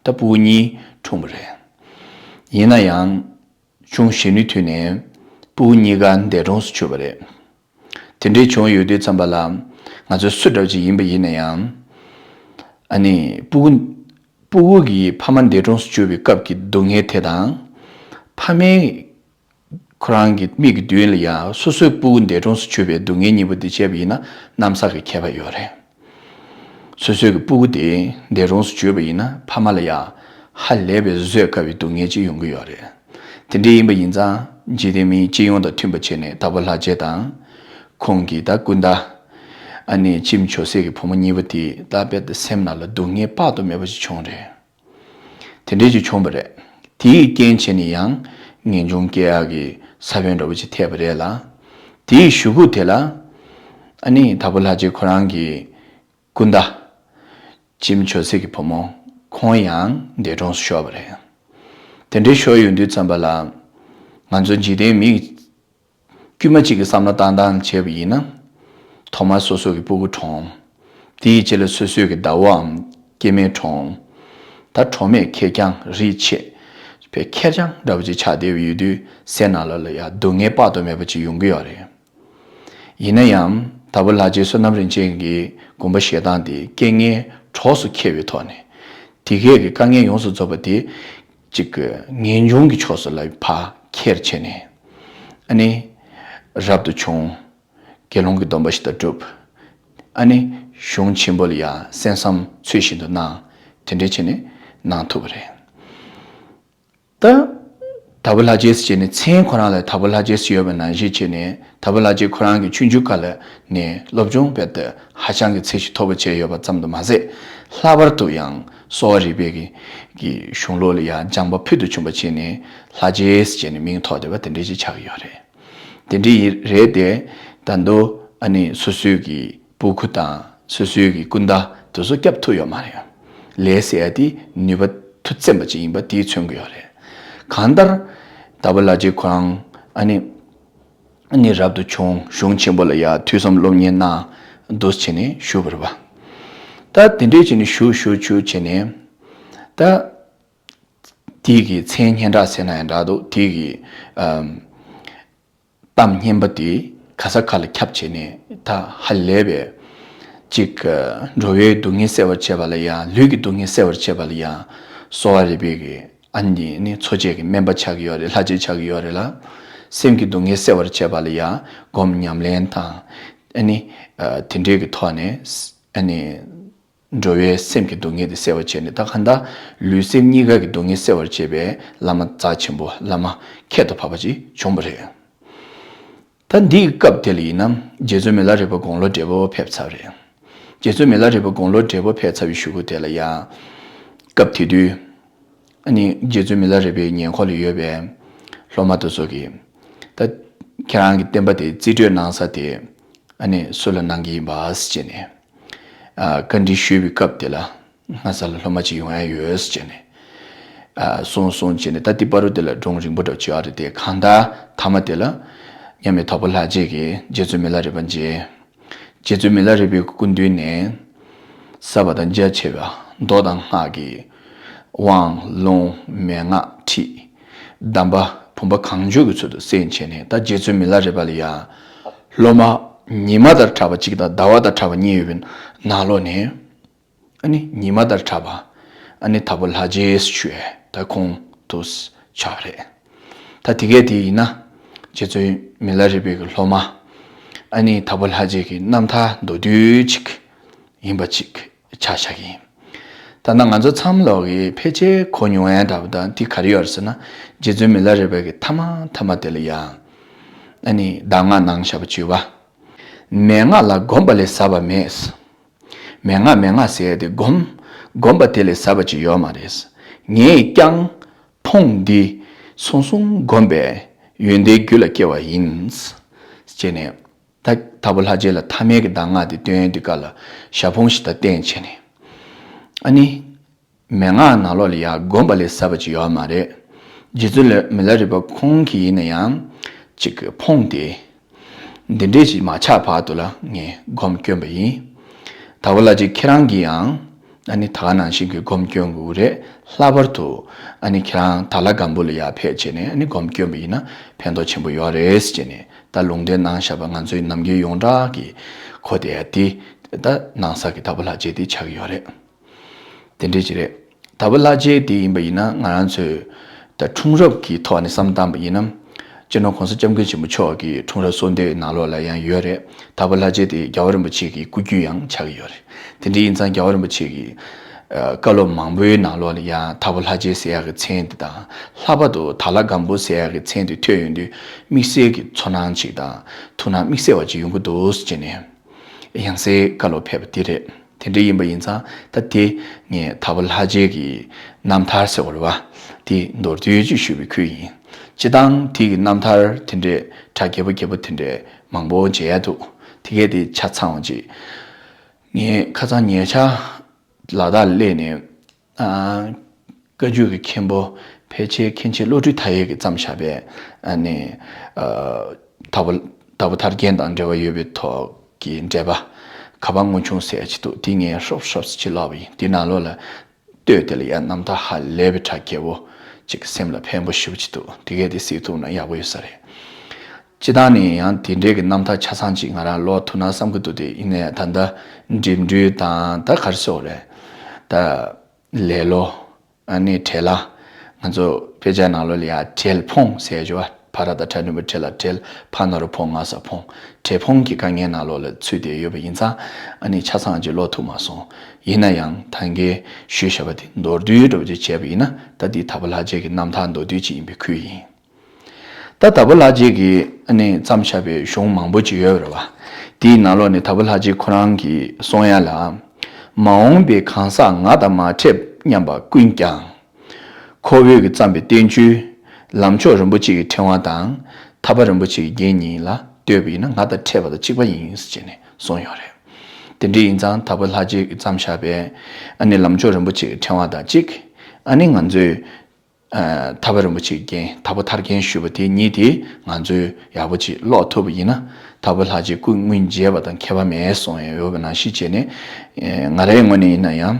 ད་སྤུ་གུ་གཉིས་འཁྲུངས་པ་རེད། ཡིན་ན་ཡང་ཆུང་གཞོན་ནུའི་དུས་ནས་སྤུ་གུ་གཉིས་ཀ་འདས་གྲོངས་སུ་གྱུར་པ་རེད། དེ་འདྲའི་བྱུང་ཡོད་དུས་ཙམ་པ་ལ་ང་ཚོ་སུ་འདྲ་ཅིག་ཡིན་པ་ཡིན་ན་ཡང་། ཨ་ནི་སྤུ་གུ་སྤུ་གུ་གི་ཕ་མ་འདས་གྲོངས་སུ་གྱུར་པའི་སྐབས་ཀྱི་སྡུག་བསྔལ་དེ་དང་། ཕ་མའི་ཁོ་རང་གི་མིག་གི་མདུན་ལ་ཡང་སོ་སོའི་སྤུ་གུ་འདས་གྲོངས་སུ་གྱུར་པའི་སྡུག་བསྔལ་གཉིས་པོ་དེ་བྱས་པ་ཡིན་ན་གནམ་ས་གི་ཁྱད་པར་ཡོད་རེད། སོ་སོའི་གི་སྤུ་གུ་དེ་འདས་གྲོངས་སུ་གྱུར་པ་ཡིན་ན་ཕ་མ་ལ་ཡང་ཧ་ལས་པའི་བཟོད་དཀའ་བའི་སྡུག་བསྔལ་ཅིག་ཡོང་གི་ཡོད་རེད། དེ་འདྲ་ཡིན་པ་ཡིན་ཙང་འཇིག་རྟེན་མིའི་སྤྱི་ཡོངས་དང་མཐུན་པ་བྱས་ནས་དྭགས་པོ་ལྷ་རྗེ་དང་། ཁོང་གི་ད་སྐུ་ཟླ། ཨ་ནི་ཁྱིམ་ཇོ་སྲས་ཀྱི་བུ་མོ་གཉིས་པོ་དེ་ད་དཔེ་ད་སེམས་ནང་ལ་སྡུག་བསྔལ་དཔག་ཏུ་མེད་པ་ཞིག་བྱུང་རེད། དེ་འདྲས་ཅིག་བྱུང་བ་རེད། དེའི་རྐྱེན་བྱས་ནས་ཡང་ངེས་འབྱུང་སྐྱེ་ཡག་གི་ས་བོན་འདྲ་བོ་ཅིག་ཐེབས་པ་རེད་ལ། དེའི་གཞུག་གུ་དེ་ལ་ཨ་ནི་དྭགས་པོ་ལྷ་རྗེ་ཁོ་རང་གི་སྐུ་ཟླ་ཁྱིམ་ཇོ་སྲས་ཀྱི་བུ་མོ་ཁོང་ཡང་འདས་གྲོངས་སུ་ཤོར་བ་རེད། དེ་འདྲའི་ཤོར་ཡོང་དུས་ཙམ་པ་ལ་ང་ཚོ་འཇིག་རྟེན་མི་དཀྱུས་མ་གཅིག་གི་བསམ་བློ་བཏང་སྟངས་བྱས་པ་ཡིན་ན། ཐོག་མར་སོ་སོ་གི་སྤུ་གུ་གྲོངས། དེའི་རྗེས་ལ་སོ་སོའི་གི་ཟླ་བོའམ་སྐྱེ་དམན་གྲོངས། ད་གྲོགས་མེད་ཁེར་རྐྱང་རིགས་ཆད། བས་ཁེར་རྐྱང་འདྲ་བོ་ཅིག་ཆགས་བསྡད་པ་ཡོད་དུས་སེམས་ནང་ལ་ལ་ཡ་སྡུག་བསྔལ་དཔག་ཏུ་མེད་པ་ཅིག་ཡོང་གི་ཡོད་རེད། ཡིན་ན་ཡང་དྭགས་པོ་ལྷ་རྗེ་བསོད་ནམས་རིན་ཆེན་གྱི་དགོངས་པ་བཞེས་སྟངས་དེ་རྐྱེན་ངན་གྲོགས་སུ་འཁེལ་བའི་ཐོག་ནས། དེ་གས་ཀྱི་དཀའ་ངལ་ཡོངས་སུ་རྫོགས་པ་དེ་ ཅིག་གི་ངེས་འབྱུང་གི་ཕྱོགས་སུ་ལ་ཕར་ཁྱེར་བྱས་ནས། ཨ་ནི་རབ་ཏུ་བྱུང་། དགེ་སློང་གི་སྡོམ་པ་ཞིག་ད་བསྒྲུབས། ཨ་ནི་གཞུང་ཆེན་པོ་ལ་ཡང་གསན་བསམ་ཚུལ་བཞིན་དུ་གནང་། དེ་འདྲས་བྱས་ནས་གནང་ཐུབ་པ་རེད། ད་དྭགས་པོ་ལྷ་རྗེ་ཟེར་བྱས་ནས་མཚན་ཁོ་རང་ལ་དྭགས་པོ་ལྷ་རྗེ་ཟེར་ཡོད་པ་ནང་བཞིན་བྱས་ནས་དྭགས་པོ་ལྷ་རྗེ་ཁོ་རང་གི་ཆུང་ཆུང་སྐབས་ལ་ནས་སློབ་སྦྱོང་དཔེ་ད་ཧ་ཅང་གི་ཚད་གཞི་མཐོ་པོ་བྱས་ཡོད་པ་ཙམ་དུ་མ་ཟད། ལྷག་པར་དུ་ཡང་གསོ་བ་རིག་པའི་གི་གི་གཞུང་ལུགས་ལ་ཡང་སྦྱངས་པ་ཕུལ་དུ་བྱུང་བ་བྱས་ནས་ལྷ་རྗེ་ཟེར་བྱས་ནས་མིང་ཐོགས་བསྡད་པ་དེ་འདྲས་ཅིག་ཆགས་ཀྱི་ཡོད་རེད། དེ་འདྲའི་རེད་དེ། ད་དུང་ཨ་ནི་སོ་སོའི་གི་སྤུ་གུ་དང་སོ་སོའི་གི་སྐུ་ཟླ་དེ་ཚོ་སྐྱོབ་ཐུབ་ཡོད་མ་རེད། ལས་ཟེར་ཡ་དེ་ནུས་པ་མཐུ་བཙན་པ་ཅིག་ཡིན་པ་དེས་མཚོན་གྱི་ཡོད་རེད། གང་ལྟར་དྭགས་པོ་ལྷ་རྗེ་ཁོ་རང་ཨ་ནི་ཨ་ནི་རབ་ཏུ་བྱུང་། གཞུང་ཆེན་པོ་ལ་ཡ་ཐོས་བསམ་སློབ་གཉེར་གནང་། འདུག་བྱས་ནས་བཞུགས་པ་རེད་པ། ད་དེ་འདྲས་བྱས་ནས་བཞུགས་བཞུགས་བཞུགས་བྱས་ནས་ད། དེའི་གི་མཚན་སྙན་གྲགས་ཟེར་ན་ཡང་འདྲ་འདུག་དེའི་གི་ཨམ། གཏམ་སྙན་པ་དེ་ག་ས་ག་ལ་ཁྱབ་བྱས་ནས་ད་ཧ་ལས་པའི་ཅིག་འགྲོ་བའི་སྡུག་བསྔལ་སེལ་བར་བྱེད་པ་ལ་ཡང་། ལུས་ཀྱི་སྡུག་བསྔལ་སེལ་བར་བྱེད་པ་ལ་ཡང་གསོ་བ་རིག་པའི་གི་ཨ་ནི་ནི་འཚོ་བྱེད་ཀྱི་སྨན་པ་ཆགས་ཀྱི་ཡོད་རེད། ལྷ་རྗེ་ཆགས་ཀྱི་ཡོད་རེད་ལ། སེམས་ཀྱི་སྡུག་བསྔལ་སེལ་བར་བྱེད་པ་ལ་ཡང་སྒོམ་ཉམས་ལེན་དང་ཨ་ནི་དེ་འདྲའི་གི་ཐོག་ནས་ཨ་ནི། འགྲོ་བའི་སེམས་ཀྱི་སྡུག་བསྔལ་དེ་སེལ་བར་བྱས་ནས། ད་གང་ལྟར་ལུས་སེམས་གཉིས་ཀ་གི་སྡུག་བསྔལ་སེལ་བར་བྱེད་པའི་བླ་མ་རྩ་ཆེན་པོ། བླ་མ་ཁྱད་དུ་འཕགས་པ་ཅིག་བྱུང་བ་རེད། ད་འདིའི་སྐབས་དེ་ལ་ཡིན་ན་རྗེ་བཙུན་མི་ལ་རས་པ་དགུང་ལོ་བགྲེས་པོ་ཕེབས་ཚར་བ་རེད། རྗེ་བཙུན་མི་ལ་རས་པ་དགུང་ལོ་བགྲེས་པོ་ཕེབས་ཚར་བའི་གཞུག་གུ་དེ་ལ་ཡང་། སྐབས་དེ་དུས་ཨ་ནི་རྗེ་བཙུན་མི་ལ་རས་པའི་ཉེ་འཁོར་ལ་ཡོད་པའི་སློབ་མ་དེ་ཚོ་གིས། ད་ཁྱེད་རང་གི་བསྟན་པ་དེ་རྩིས་སྤྲོད་གནང་ས་དེ་ཨ་ནི་སུ་ལ་གནང་གི་ཡིན་པ་ཟེར་བྱས་ནས། ཨ། བཀའ་འདྲི་ཞུས་པའི་སྐབས་དེ་ལ། ངྷ་ས་ལ་སློབ་མ་ཅིག་ཡོང་ཡ་ཡོད་ཟེར་བྱས་ནས། ཨ། གསུངས་གསུངས་བྱས་ནས། ད་དེ་བར་དུ་དེ་ལ་སྒྲུང་རིང་པོ་འདྲ་བྱས་ཡོད་རེད་དེ། གང་ལྟར་མཐའ་མ་དེ་ལ་མཉམ་མེད་དྭགས་པོ་ལྷ་རྗེ་གིས་རྗེ་བཙུན་མི་ལ་རས་པ་མཇལ། རྗེ་བཙུན་མི་ལ་རས་པའི་སྐུ་མདུན་ནས་ཟབ་པ་དང་རྒྱ་ཆེ་བ་མདོ་དང་སྔགས་ཀྱི་དབང་ལུང་མན་ངག་ཁྲིད། གདམས་པ་བུམ་པ་གང་བྱོའི་ཚུལ་དུ་གསན་བྱས་ནས། ད་རྗེ་བཙུན་མི་ལ་རས་པ་ལ་ཡང་སློབ་མ་ཉི་མ་དང་གྲགས་པ་གཅིག་དང་ཟླ་བ་དང་གྲགས་པ་གཉིས་ཡོད་པའི་ནང་ལོགས་ནས། ཨ་ནི་ཉི་མ་དང་གྲགས་པ། ཨ་ནི་དྭགས་པོ་ལྷ་རྗེ་ཞུ་ཡས་ད་ཁོང་དུ་ཆགས་པ་རེད། ད་དེ་གས་དེ་ཡིན་ན་རྗེ་བཙུན་མི་ལ་རས་པའི་གི་སློབ་མ། ཨ་ནི་དྭགས་པོ་ལྷ་རྗེ་གི་རྣམ་ཐར་མདོར་བསྡུས་ཅིག་ཡིན་པ་ཅིག་ཆ་བཞག་གི་ཡིན། ད་ནང་ང་ཚོ་མཚམས་ལོག་གི་ཕལ་ཆེར་གོ་མྱོང་ཡ་འདྲ་པོ་དང་དེ་ག་རེ་ཡོད་རེད་ཟེར་ན། རྗེ་བཙུན་མི་ལ་རས་པའི་གི་མཐའ་མ་མཐའ་མ་དེ་ལ་ཡང་། ཨ་ནི་གདམས་ངག་གནང་བཞག་པ་བྱས་པ། མན་ངག་ལ་གོམས་པ་ལས་ཟབ་པ་མེད། མན་ངག་མན་ངག་ཟེར་ཡ་དེ་སྒོམ། སྒོམ་པ་དེ་ལས་ཟབ་པ་ཅིག་ཡོད་མ་རེད། ངས་ཀྱང་ཕུང་འདི་ཟུང་ཟུང་བསྒོམས་པས་ཡོན་ཏན་རྒྱུད་ལ་སྐྱེ་བ་ཡིན། ཅེས་ནས། ད་དྭགས་པོ་ལྷ་རྗེ་ལ་མཐའ་མའི་གི་གདམས་ངག་དེ་སྟོན་དུས་སྐབས་ལ་ཞལ་ཕུང་ཞིག་ད་བསྟན་བྱས་ནས། ཨ་ནི། མན་ངག་ནང་ལོགས་ལ་ཡང་སྒོམ་པ་ལས་ཟབ་པ་ཅིག་ཡོད་མ་རེད། རྗེ་བཙུན་ལ་མི་ལ་རས་པ་ཁོང་གིས་ཡིན་ན་ཡང་ཅིག་ཕུང་སྟེ། འདི་འདྲས་ཅིག་མ་ཆགས་བར་དུ་ལ་ངས་སྒོམ་སྐྱོན་པ་ཡིན། དྭགས་པོ་ལྷ་རྗེ་ཁྱེད་རང་གིས་ཡང་ཨ་ནི་ད་ག་ནང་བཞིན་གྱི་སྒོམ་སྐྱོན་དགོས་རེད། ལྷག་པར་དུ་ཨ་ནི་ཁྱེད་རང་དྭགས་ལྷ་སྒམ་པོ་ལ་ཡར་ཕེབས་བྱས་ནས་ཨ་ནི་སྒོམ་སྐྱོན་པ་ཡིན་ན་ཕན་ཐོགས་ཆེན་པོ་ཡོད་རེད་ཟེར་བྱས་ནས། ད་ལུང་བསྟན་གནང་བཞག་པ་ང་ཚོའི་ནམ་རྒྱུན་ཡོངས་གྲགས་ཀྱི་གོ་བསྡད་ཡ་དེ། ད་ནང་ས་གི་དྭགས་པོ་ལྷ་རྗེ་དེ་ཆགས་ཀྱི་ཡོད་རེད། དེ་འདྲས་ཅིག་རེད། དྭགས་པོ་ལྷ་རྗེ་དེ་ཡིན་པ་ཡིན་ན་ང་རང་ཚོས་ད་འཁྲུངས་རབས་ཀྱི་ཐོག་ནས་བསམ་བཏང་པ་ཡིན་ན། སྤྱི་ནོར་༸གོང་ས་༸སྐྱབས་མགོན་ཆེན་པོ་མཆོག་གི་འཁྲུངས་རབས་གསོལ་འདེབས་ནང་ལོགས་ལ་ཡང་ཡོད་རེད། དྭགས་པོ་ལྷ་རྗེ་དེ་རྒྱལ་བ་རིན་པོ་ཆེ་གི་སྐུ་རྒྱུད་ཡང་ཆགས་ཀྱི་ཡོད་རེད། དེ་འདྲ་ཡིན་ཙང་རྒྱལ་བ་རིན་པོ་ཆེ་གི་ཨ། བཀའ་སློབ་མང་པོའི་ནང་ལོགས་ལ་ཡང་དྭགས་པོ་ལྷ་རྗེ་ཟེར་ཡག་གི་མཚན་དེ་དང་། ལྷག་པར་དུ་དྭགས་ལྷ་སྒམ་པོ་ཟེར་ཡག་གི་མཚན་དེ་ཐོས་ཡོང་དུས་དམིགས་བསལ་གྱི་ཚོར་སྣང་ཅིག་དང་ཐུགས་སྣང་དམིགས་བསལ་བ་ཅིག་ཡོང་གི་འདུག་ཟེར་ནས། ཡང་སེ་བཀའ་སློབ་ཕེབས་པ་དེ་རེད། དེ་འདྲ་ཡིན་པ་ཡིན་ཙང་ད་དེ་ངས་དྭགས་པོ་ལྷ་རྗེ་གི་རྣམ་ཐར་ཟེར་བ་རེད་པ། དེ་མདོར་བསྡུས་ཅིག་ཞུས་པའི་ཁུལ་ཡིན། སྤྱིར་བཏང་དེ་གི་རྣམ་ཐར་དེ་འདྲས་གྲ་རྒྱས་པོ་རྒྱས་པོ་དེ་འདྲས་མང་པོ་མཇལ་ཡ་འདུག་དེ་གས་དེ་ཆ་ཚང་བ་ཅིག་ངས་ཁ་སང་ཉེ་ཆར་ལ་དྭགས་སླེབས་ནས། ཨ། བཀའ་བརྒྱུད་ཀྱི་མཁན་པོ་ཕལ་ཆེར་མཁན་ཆེན་བློ་གྲོས་མཐའ་ཡས་ཀྱིས་བརྩམས་བཞག་པའི་ཨ་ནི། ཨ། དྭགས་པོ་དྭགས་པོ་ཐར་རྒྱན་དང་འབྲེལ་བ་ཡོད་པའི་ཐོག་གི་འགྲེལ་པ། ག་པར་མངོན་བྱུང་ཟེར་ཡ་ཅིག་འདུག་དེ་ངས་ཧྲོབ་ཧྲོབ་ཅིག་ཀློག་པ་ཡིན། དེ་ནང་ལོགས་ལ་ལྟོས་དེ་ལ་ཡང་རྣམ་ཐར་ཧ་ལས་པའི་གྲ་རྒྱས་པོ་ཅིག་སེམས་ལ་ཕན་པོ་ཞེ་པོ་ཅིག་འདུག་དེ་གས་དེ་གཟིགས་ཐུབ་ན་ཡག་པོ་ཡོད་ས་རེད། སྤྱིར་བཏང་ནས་ཡང་དེ་འདྲའི་གི་རྣམ་ཐར་ཆ་ཚང་ཅིག་ང་རང་ཀློག་ཐུབ་ན་བསམ་གྱི་འདུག་དེ་ཡིན་ན་ཡང་ད་ལྟ་འགྲིམ་འགྲུལ་དང་ད་ག་རེ་ཟེར་དགོས་རེད། ད་ལེ་ལོ། ཨ་ནི་བྲེལ་བ། ང་ཚོ་དཔེ་ཆའི་ནང་ལོགས་ལ་ཡ་བྲེལ་ཕོངས་ཟེར་ཞོ། ཕ་ར་ད་ཕྲ་ནུ་མ་བྲེ་ལ་བྲེལ། ཕ་ན་རོ་ཕོ་ང་ས་ཕོངས། བྲེལ་ཕོངས་ཀྱི་དཀའ་ངལ་ནང་ལོགས་ལ་ཚུད་དེ་ཡོད་པ་ཡིན་ཙང་ཨ་ནི་ཆ་ཚང་ཅིག་ཀློག་ཐུབ་མ་སོང་། ཡིན་ན་ཡང་ད་གིན་ཞུས་བཞག་པ་དེ་མདོར་བསྡུས་འདྲ་བོ་ཅིག་བྱས་པ་ཡིན་ན་ད་འདི་དྭགས་པོ་ལྷ་རྗེ་གི་རྣམ་ཐར་མདོར་བསྡུས་ཅིག་ཡིན་པའི་ཁུལ་ཡིན། ད་དྭགས་པོ་ལྷ་རྗེ་གིས་ཨ་ནི་བརྩམས་བཞག་པའི་གཞུང་མང་པོ་ཅིག་ཡོད་རེད་བ། དེའི་ནང་ལོགས་ནས་དྭགས་པོ་ལྷ་རྗེ་ཁོ་རང་གིས་གསུང་ཡ་ལ། མ་འོངས་པའི་གང་ཟག་ང་དང་མ་འཕྲད་སྙམ་པ་ཀུན་ཀྱང་། ཁོ་བོས་ཀྱིས་བརྩམས་པའི་བསྟན་བཅོས་ལམ་མཆོག་རིན་པོ་ཆེ་གི་ཕྲེང་བ་དང་ཐར་པ་རིན་པོ་ཆེ་གི་རྒྱན་གཉིས་ལ་ལྟོས་པ་ཡིན་ན་ང་དང་འཕྲད་པ་དང་གཅིག་པ་ཡིན་ཟེར་ནས་གསུངས་ཡོད་རེད། དེ་འདྲ་ཡིན་ཙང་དྭགས་པོ་ལྷ་རྗེ་གིས་བརྩམས་བཞག་པའི་ཨ་ནི་ལམ་མཆོག་རིན་པོ་ཆེ་གི་ཕྲེང་བ་དང་གཅིག་ཨ་ནི་ང་ཚོའི་ཐར་པ་རིན་པོ་ཆེའི་རྒྱན། དྭགས་པོ་ཐར་རྒྱན་ཞུས་པ་དེ་གཉིས་དེ་ང་ཚོས་ཡག་པོ་ཅིག་ཀློག་ཐུབ་པ་ཡིན་ན་དྭགས་པོ་ལྷ་རྗེ་སྐུ་སྔོན་རྗེས་པ་དང་ཁྱད་པར་མེད་གསུངས་ཡོད་པ་ནང་བཞིན་བྱས་ནས། ང་རའི་ངོས་ནས་ཡིན་ན་ཡང་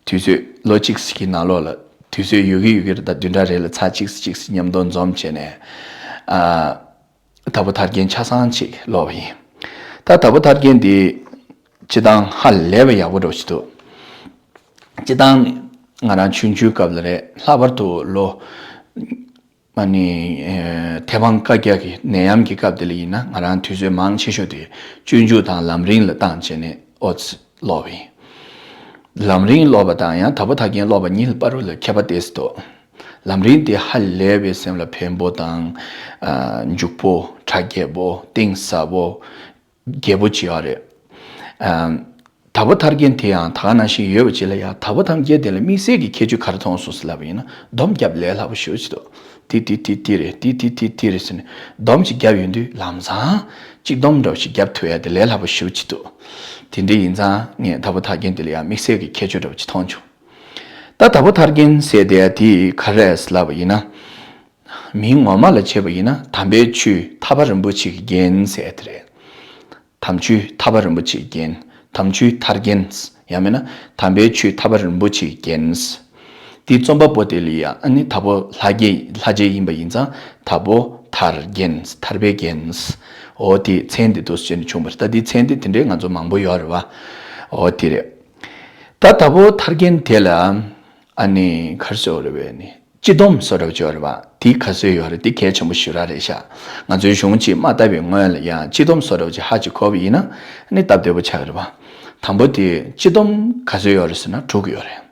དུས་ཚོད་ལོ་གཅིག་གི་ནང་ལོགས་ལ་དུས་ཚོད་ཡོད་ཀྱི་ཡོད་ཀྱི་རེད། ད་བདུན་ཕྲག་རེ་ལ་ཚར་གཅིག་གཅིག་མཉམ་དུ་འཛོམས་བྱས་ནས་དྭགས་པོ་ཐར་རྒྱན་ཆ་ཚང་ཅིག་ཀློག་པ་ཡིན། ད་དྭགས་པོ་ཐར་རྒྱན་འདི་སྤྱི་བཏང་ཧ་ལས་པ་ཡག་པོ་འདྲ་བོ་ཞིག་འདུག་སྤྱི་བཏང་ང་རང་ཆུང་ཆུང་སྐབས་ལ་རེད། ལྷག་པར་དུ་ལོ་ཨ་ནི་ཨེ་ཐེ་བང་བཀའ་རྒྱ་གི་ནད་ཡམས་ཀྱི་སྐབས་དེ་ལ་ཡིན་ན་ང་རང་དུས་ཚོད་མང་ཆེ་ཤོས་དེ་སྤྱོད་འཇུག་དང་ལམ་རིམ་ལ་བཏང་བྱས་ནས་ཨོ་ཙི་ཀློག་པ་ཡིན། ལམ་རིམ་ཀློག་པ་དང་ཡང་དྭགས་པོ་ཐར་རྒྱན་ཀློག་པ་གཉིས་ལ་བར་དུ་ལ་ཁྱད་པར་ཏོག་ཙམ་འདུག་ལམ་རིམ་དེ་ཧ་ལས་པའི་སེམས་ལ་ཕན་པོ་དང་། ཨ་འཇུག་པོ། གྲ་རྒྱས་པོ། གཏིང་ཟབ་པོ། རྒྱས་པོ་ཅིག་ཡོད་རེད། ཨམ། དྭགས་པོ་ཐར་རྒྱན་དེ་ཡང་ད་ག་ནང་བཞིན་ཡོད་པ་ཅིག་ལ་ཡང་དྭགས་པོ་ཐར་རྒྱན་དེ་ལ་དམིགས་བསལ་གྱི་ཁྱད་ཆོས་ག་རེ་མཐོང་སོང་ཟེར་ལབ་པ་ཡིན་ན་སྡོམ་རྒྱབ་ལས་སླ་པོ་ཞེ་པོ་ཅིག་འདུག་དེ་དེ་དེ་དེ་རེད། དེ་དེ་དེ་དེ་རེད་ཟེར་ནས་སྡོམ་ཅིག་རྒྱབ་ཡོང་དུས་ལམ་སང་གཅིག་སྡོམ་འདྲ་བོ་ཞིག་རྒྱབ་ཐུབ་ཡ་དེ་ལས་སླ་པོ་ཞེ་པོ་ཅིག་འདུག་དེ་འདྲ་ཡིན་ཙང་ངས་དྭགས་པོ་ཐར་རྒྱན་དེ་ལ་ཡང་དམིགས་བསལ་གྱི་ཁྱད་ཆོས་འདྲ་བོ་ཅིག་མཐོང་བྱུང་། ད་དྭགས་པོ་ཐར་རྒྱན་ཟེར་དེ་དེ་ག་རེ་རེད་ལབ་པ་ཡིན་ན། མིང་ངོ་མ་ལ་བྱས་པ་ཡིན་ན་དམ་པའི་ཆོས་ཐར་པ་རིན་པོ་ཆེ་གི་རྒྱན་ཟེར་དེ་རེད། དམ་ཆོས་ཐར་པ་རིན་པོ་ཆེ་གི་རྒྱན། དམ་ཆོས་ཐར་རྒྱན། ཡང་མིན་ན་དམ་པའི་ཆོས་ཐར་པ་རིན་པོ་ཆེ་གི་རྒྱན། དེའི་རྩོམ་པ་པོ་དེ་ལ་ཡང་ཨ་ནི་དྭགས་པོ་ལྷ་རྒྱལ་ལྷ་རྗེ་ཡིན་པ་ཡིན་ཙང་དྭགས་པོ་ཐར་རྒྱན། ཐར་པའི་རྒྱན། འོ་དེ་མཚན་དེ་འདུག་སེ་བྱས་ནས་བྱུང་བ་རེད། ད་དེ་མཚན་དེ་དེ་འདྲའི་ང་ཚོ་མང་པོ་ཡོད་རེད་བ། འོ་དེ་རེད། ད་དྭགས་པོ་ཐར་རྒྱན་དེ་ལ་ཨ་ནི་ག་རེ་ཟེར་དགོས་རེད་བས་ནི། སྤྱི་སྡོམ་བཟོ་འདྲ་བོ་ཅིག་ཡོད་རེད་བ། དེ་ག་ཚོད་ཡོད་རེད། དེ་གལ་ཆེན་པོ་ཞེ་དྲག་རེད་ཤག་ང་ཚོའི་གཞུང་ཅིག་མ་བཏབ་པའི་སྔོན་ལ་ཡང་སྤྱི་སྡོམ་བཟོ་འདྲ་བོ་ཅིག་ཧ་ཅིག་གོ་བ་ཡིན་ན་ཨ་ནི་སྟབས་བདེ་པོ་ཆགས་ཀྱི་རེད་བ། དང་པོ་དེ་སྤྱི་སྡོམ་ག་ཚོད་ཡོད་རེད་ཟེར་ན་དྲུག་ཡོད་རེད།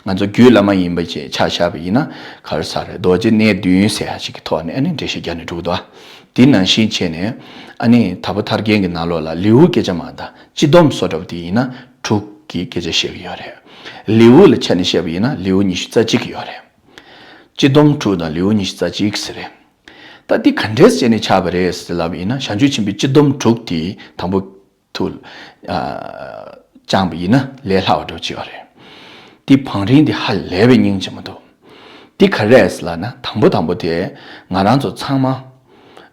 ང་ཚོ་རྒྱུད་བླ་མ་ཡིན་པ་ཅིག་ཆ་བཞག་པ་ཡིན་ན་ག་རེ་ཟེར་རེད། རྡོ་རྗེ་གནས་བདུན་ཟེར་ཡ་ཅིག་གི་ཐོག་ནས་ཨ་ནི་འགྲེལ་བཤད་རྒྱག་ནས་འགྲོ་གི་འདུག་བ། དེ་ནང་བཞིན་བྱས་ནས་ཨ་ནི་དྭགས་པོ་ཐར་རྒྱན་གྱི་ནང་ལོགས་ལ་ལེའུ་སྐད་ཆ་མ་གཏོགས་སྤྱི་སྡོམ་བཟོ་འདྲ་བོ་དེ་ཡིན་ན་དྲུག་གི་སྐད་ཆ་བཤད་ཀྱི་ཡོད་རེད། ལེའུ་ལ་ཆ་ནས་བཤད་པ་ཡིན་ན་ལེའུ་ཉི་ཤུ་རྩ་གཅིག་ཡོད་རེད། སྤྱི་སྡོམ་དྲུག་དང་ལེའུ་ཉི་ཤུ་རྩ་གཅིག་ཟེར་རེད། ད་འདི་ག་འདྲས་བྱས་ནས་ཆགས་པ་རེད་ཟེར་ལབ་ཡིན་ན་བྱང་ཆུབ་ཆེན་པོའི་སྤྱི་སྡོམ་དྲུག་དེ་དང་པོ་དུ་ཨ་བཅངས་པ་ཡིན་ན་ལས་སླ་བ་འདྲ་བོ་ཅིག་ཡོད་རེད། འདི་བང་རིམ་འདི་ཧ་ལས་པའི་སྙིང་རྗེ་མོ་འདུག་འདི་ག་རེ་རེད་ཟེར་ལབ་ན་དང་པོ་དང་པོ་དེ་ང་རང་ཚོ་ཚང་མ་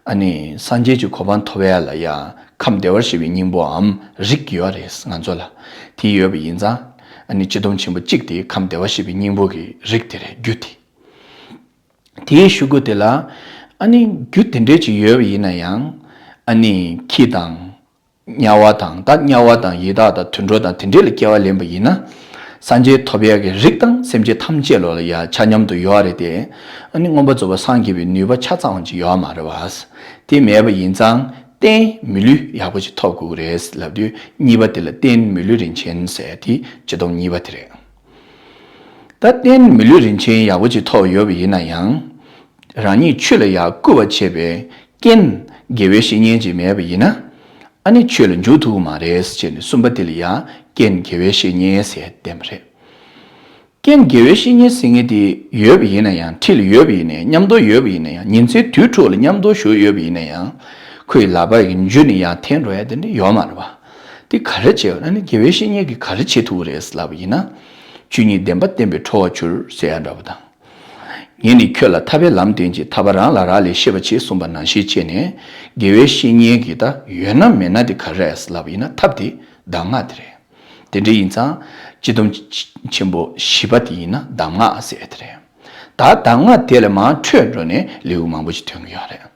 ཨ་ནི་སངས་རྒྱས་ཀྱི་གོ་འཕང་ཐོབ་ཡ་ལ་ཡ་ཁམས་བདེ་བར་གཤེགས་པའི་སྙིང་པོའམ་རིགས་ཡོད་རེད་ང་ཚོ་ལ། དེ་ཡོད་པ་ཡིན་ཙང་ཨ་ནི་སྤྱི་སྡོམ་ཆེན་པོ་གཅིག་དེ་ཁམས་བདེ་བར་གཤེགས་པའི་སྙིང་པོ་གི་རིགས་དེ་རེད། རྒྱུ་དེ། དེའི་གཞུག་གུ་དེ་ལ་ཨ་ནི་རྒྱུ་དེ་འདྲས་ཅིག་ཡོད་པ་ཡིན་ན་ཡང་ཨ་ནི་ཁྱི་དང་། དམྱལ་བ་དང་ད་དམྱལ་བ་དང་ཡི་དྭགས་དང་དུད་འགྲོ་དང་དེ་འདྲས་ལ་སྐྱེ་བ་ལེན་པ་ཡིན་ན། སངས་རྒྱས་ཐོབ་ཡག་གི་རིགས་དང་སེམས་ཅན་ཐམས་ཅད་ལོ་ལ་ཡ་ཆ་མཉམ་དུ་ཡོད་རེད་དེ། ཨ་ནི་མངོན་པར་རྫོགས་པར་སངས་རྒྱས་པའི་ནུས་པ་ཆ་ཚང་བ་ཅིག་ཡོད་མ་རེད་བ། དེ་མེད་པ་ཡིན་ཙང་རྟེན་མི་ལུས་ཡག་པོ་ཅིག་ཐོབ་དགོས་ཀྱི་རེད་ལབ་དུས་གཉིས་པ་དེ་ལ་རྟེན་མི་ལུས་རིན་ཆེན་ཟེར་དེ་སྤྱི་སྡོམ་གཉིས་པ་དེ་རེད། ད་རྟེན་མི་ལུས་རིན་ཆེན་ཡག་པོ་ཅིག་ཐོབ་ཡོད་པ་ཡིན་ན་ཡང་། རང་ཉིད་ཆོས་ལ་ཡར་བསྐུལ་བ་བྱེད་པའི་རྐྱེན་དགེ་བའི་བཤེས་གཉེན་ཅིག་མེད་པ་ཡིན་ན། ཨ་ནི་ཆོས་ལ་འཇུག་ཐུབ་ཀྱི་མ་རེད་ཟེར་ནས་གསུམ་པ་དེ་ལ་ཡང་རྐྱེན་དགེ་བའི་བཤེས་གཉེན་ཟེར་བསྟན་པ་རེད། རྐྱེན་དགེ་བའི་བཤེས་གཉེན་ཟེར་མཁན་དེ་ཡོད་པ་ཡིན་ན་ཡང་འཁྲིས་ལ་ཡོད་པ་ཡིན་ན་ཡང་མཉམ་དུ་ཡོད་པ་ཡིན་ན་ཡང་ཉིན་མཚན་དུས་དྲུག་ལ་མཉམ་དུ་བཞུགས་ཡོད་པ་ཡིན་ན་ཡང་ཁོའི་ལག་པ་ཡི་འཇུ་ནས་ཡར་འཐེན་འགྲོ་ཡ་དེ་འདྲ་ཡོད་མ་རེད་བ། དེ་ག་རེ་བྱེད་ཨ་ནི་དགེ་བའི་བཤེས་གཉེན་གྱིས་ག་རེ་བྱེད་ཐུབ་ཀྱི་རེད་ལབ་པ་ཡིན་ན། ཆོས་ཉིད་བདེན་པ་བསྟན་པས་ཁྲོ་བར་གྱུར་ཟེར་ཡ་འདྲ་བ་དང་། ངས་ནི་ཁྱོད་ལ་ཐར་པའི་ལམ་སྟོན་ཅིང་ཐར་པ་རང་ལ་རག་ལས་ཤེས་པར་བྱེད་གསུངས་པ་ནང་བཞིན་བྱས་ནས་དགེ་བའི་བཤེས་གཉེན་གྱིས་ད་ཡོད་ན་མེད་ན་དེ་ག་རེ་རེད་ལབ་པ་ཡིན་ན་ཐབས་དེ་གདམས་ངག་དེ་རེད། དེ་འདྲ་ཡིན་ཙང་སྤྱི་སྡོམ་ཆེན་པོ་བཞི་པ་དེ་ཡིན་ན་གདམས་ངག་ཟེར་དེ་རེད། ད་གདམས་ངག་དེ་ལས་མར་འཕྲོས་འགྲོ་ནས་ལེའུ་མང་པོ་ཞིག་ཐོན་གྱི་ཡོད་རེད།